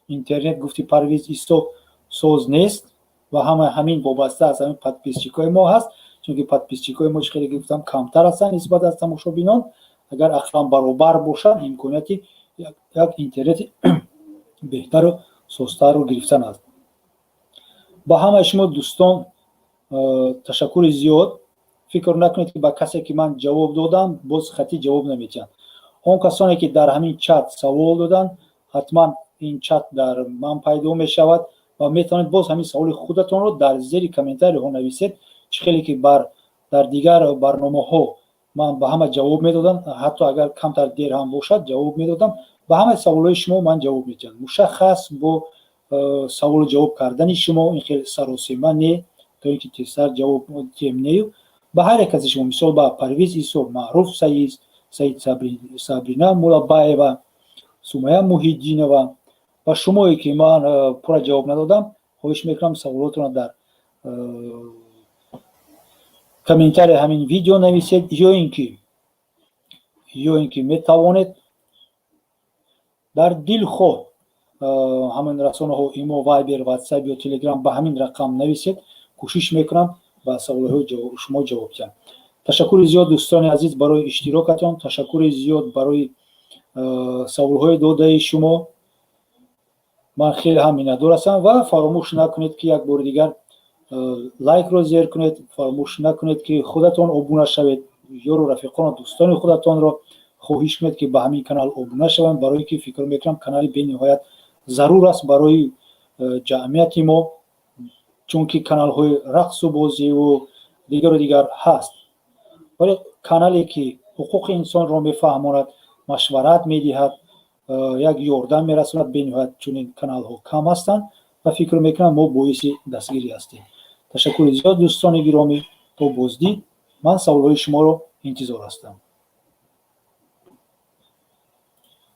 Интернет, гуфти Парвиз Исо, соз нест ва ҳама ҳамин вобаста аз ҳамин подписчикои мо ҳаст, чунки подписчикои мо, чӣ хеле гуфтам, камтар ҳастанд нисбат аз тамошобинон. Агар ақлан баробар бошанд, имконияти як интернети беҳтару созтарро гирифтан аст. Ба ҳамаи шумо, дӯстон, ташаккури зиёд. Фикр накунед, ки ба касе ки ман ҷавоб додам, боз хатӣ ҷавоб наметиҳанд. Он касоне ки дар ҳамин чат савол доданд, ҳатман ин чат дар ман пайдо мешавад ва метавонед боз ҳамин саволи худатонро дар зери комментариҳо нависед. Чӣ хеле ки бар дар дигар барномаҳо ман ба ҳама ҷавоб медодам, ҳатто агар камтар дер ҳам бошад, ҷавоб медодам. Ба ҳамаи саволҳои шумо ман ҷавоб медиҳам, мушаххас бо саволу ҷавоб кардани шумо, ин хел саросема не, то ин ки тезтар ҷавоб диҳем, нею. Ба ҳар як каси шумо, мисол, ба Парвиз Исо, Маъруф Саид, Сабрина Мулабаева, Сумая Муҳиддинова ва шумое ки ман пурра ҷавоб надодам, хоҳиш мекунам, саволотонро дар комментария ҳамин видео нависед ё ин ки метавонед дар дилхоҳ ҳамин расонаҳо, Имо, Вайбер, Ватсап ё Телеграм, ба ҳамин рақам нависед. Кӯшиш мекунам ба саволҳои шумо ҷавоб диҳам. Ташаккури зиёд, дӯстони азиз, барои иштирокатон. Ташаккури зиёд барои саволҳои додаи шумо. Ман хеле ҳам миннатдор ҳастам. Ва фаромӯш накунед, ки як бори дигар лайкро зер кунед. Фаромӯш накунед, ки худатон обуна шавед, ёру рафиқону дӯстони худатонро хоҳиш кунед, ки ба ҳамин канал обуна шаванд, барое ки фикр мекунам, канали бениҳоят зарур аст барои ҷамъияти мо, чунки каналҳои рақсу бозиву дигару дигар ҳаст, вале канале ки ҳуқуқи инсонро мефаҳмонад, машварат медиҳад, як ёрдам мерасонад, бениҳоят чунин каналҳо кам ҳастанд ва фикр мекунам, мо боиси дастгирӣ ҳастем. Ташаккури зиёд, дӯстони гиромӣ. То боздид. Ман саволҳои шуморо интизор ҳастам.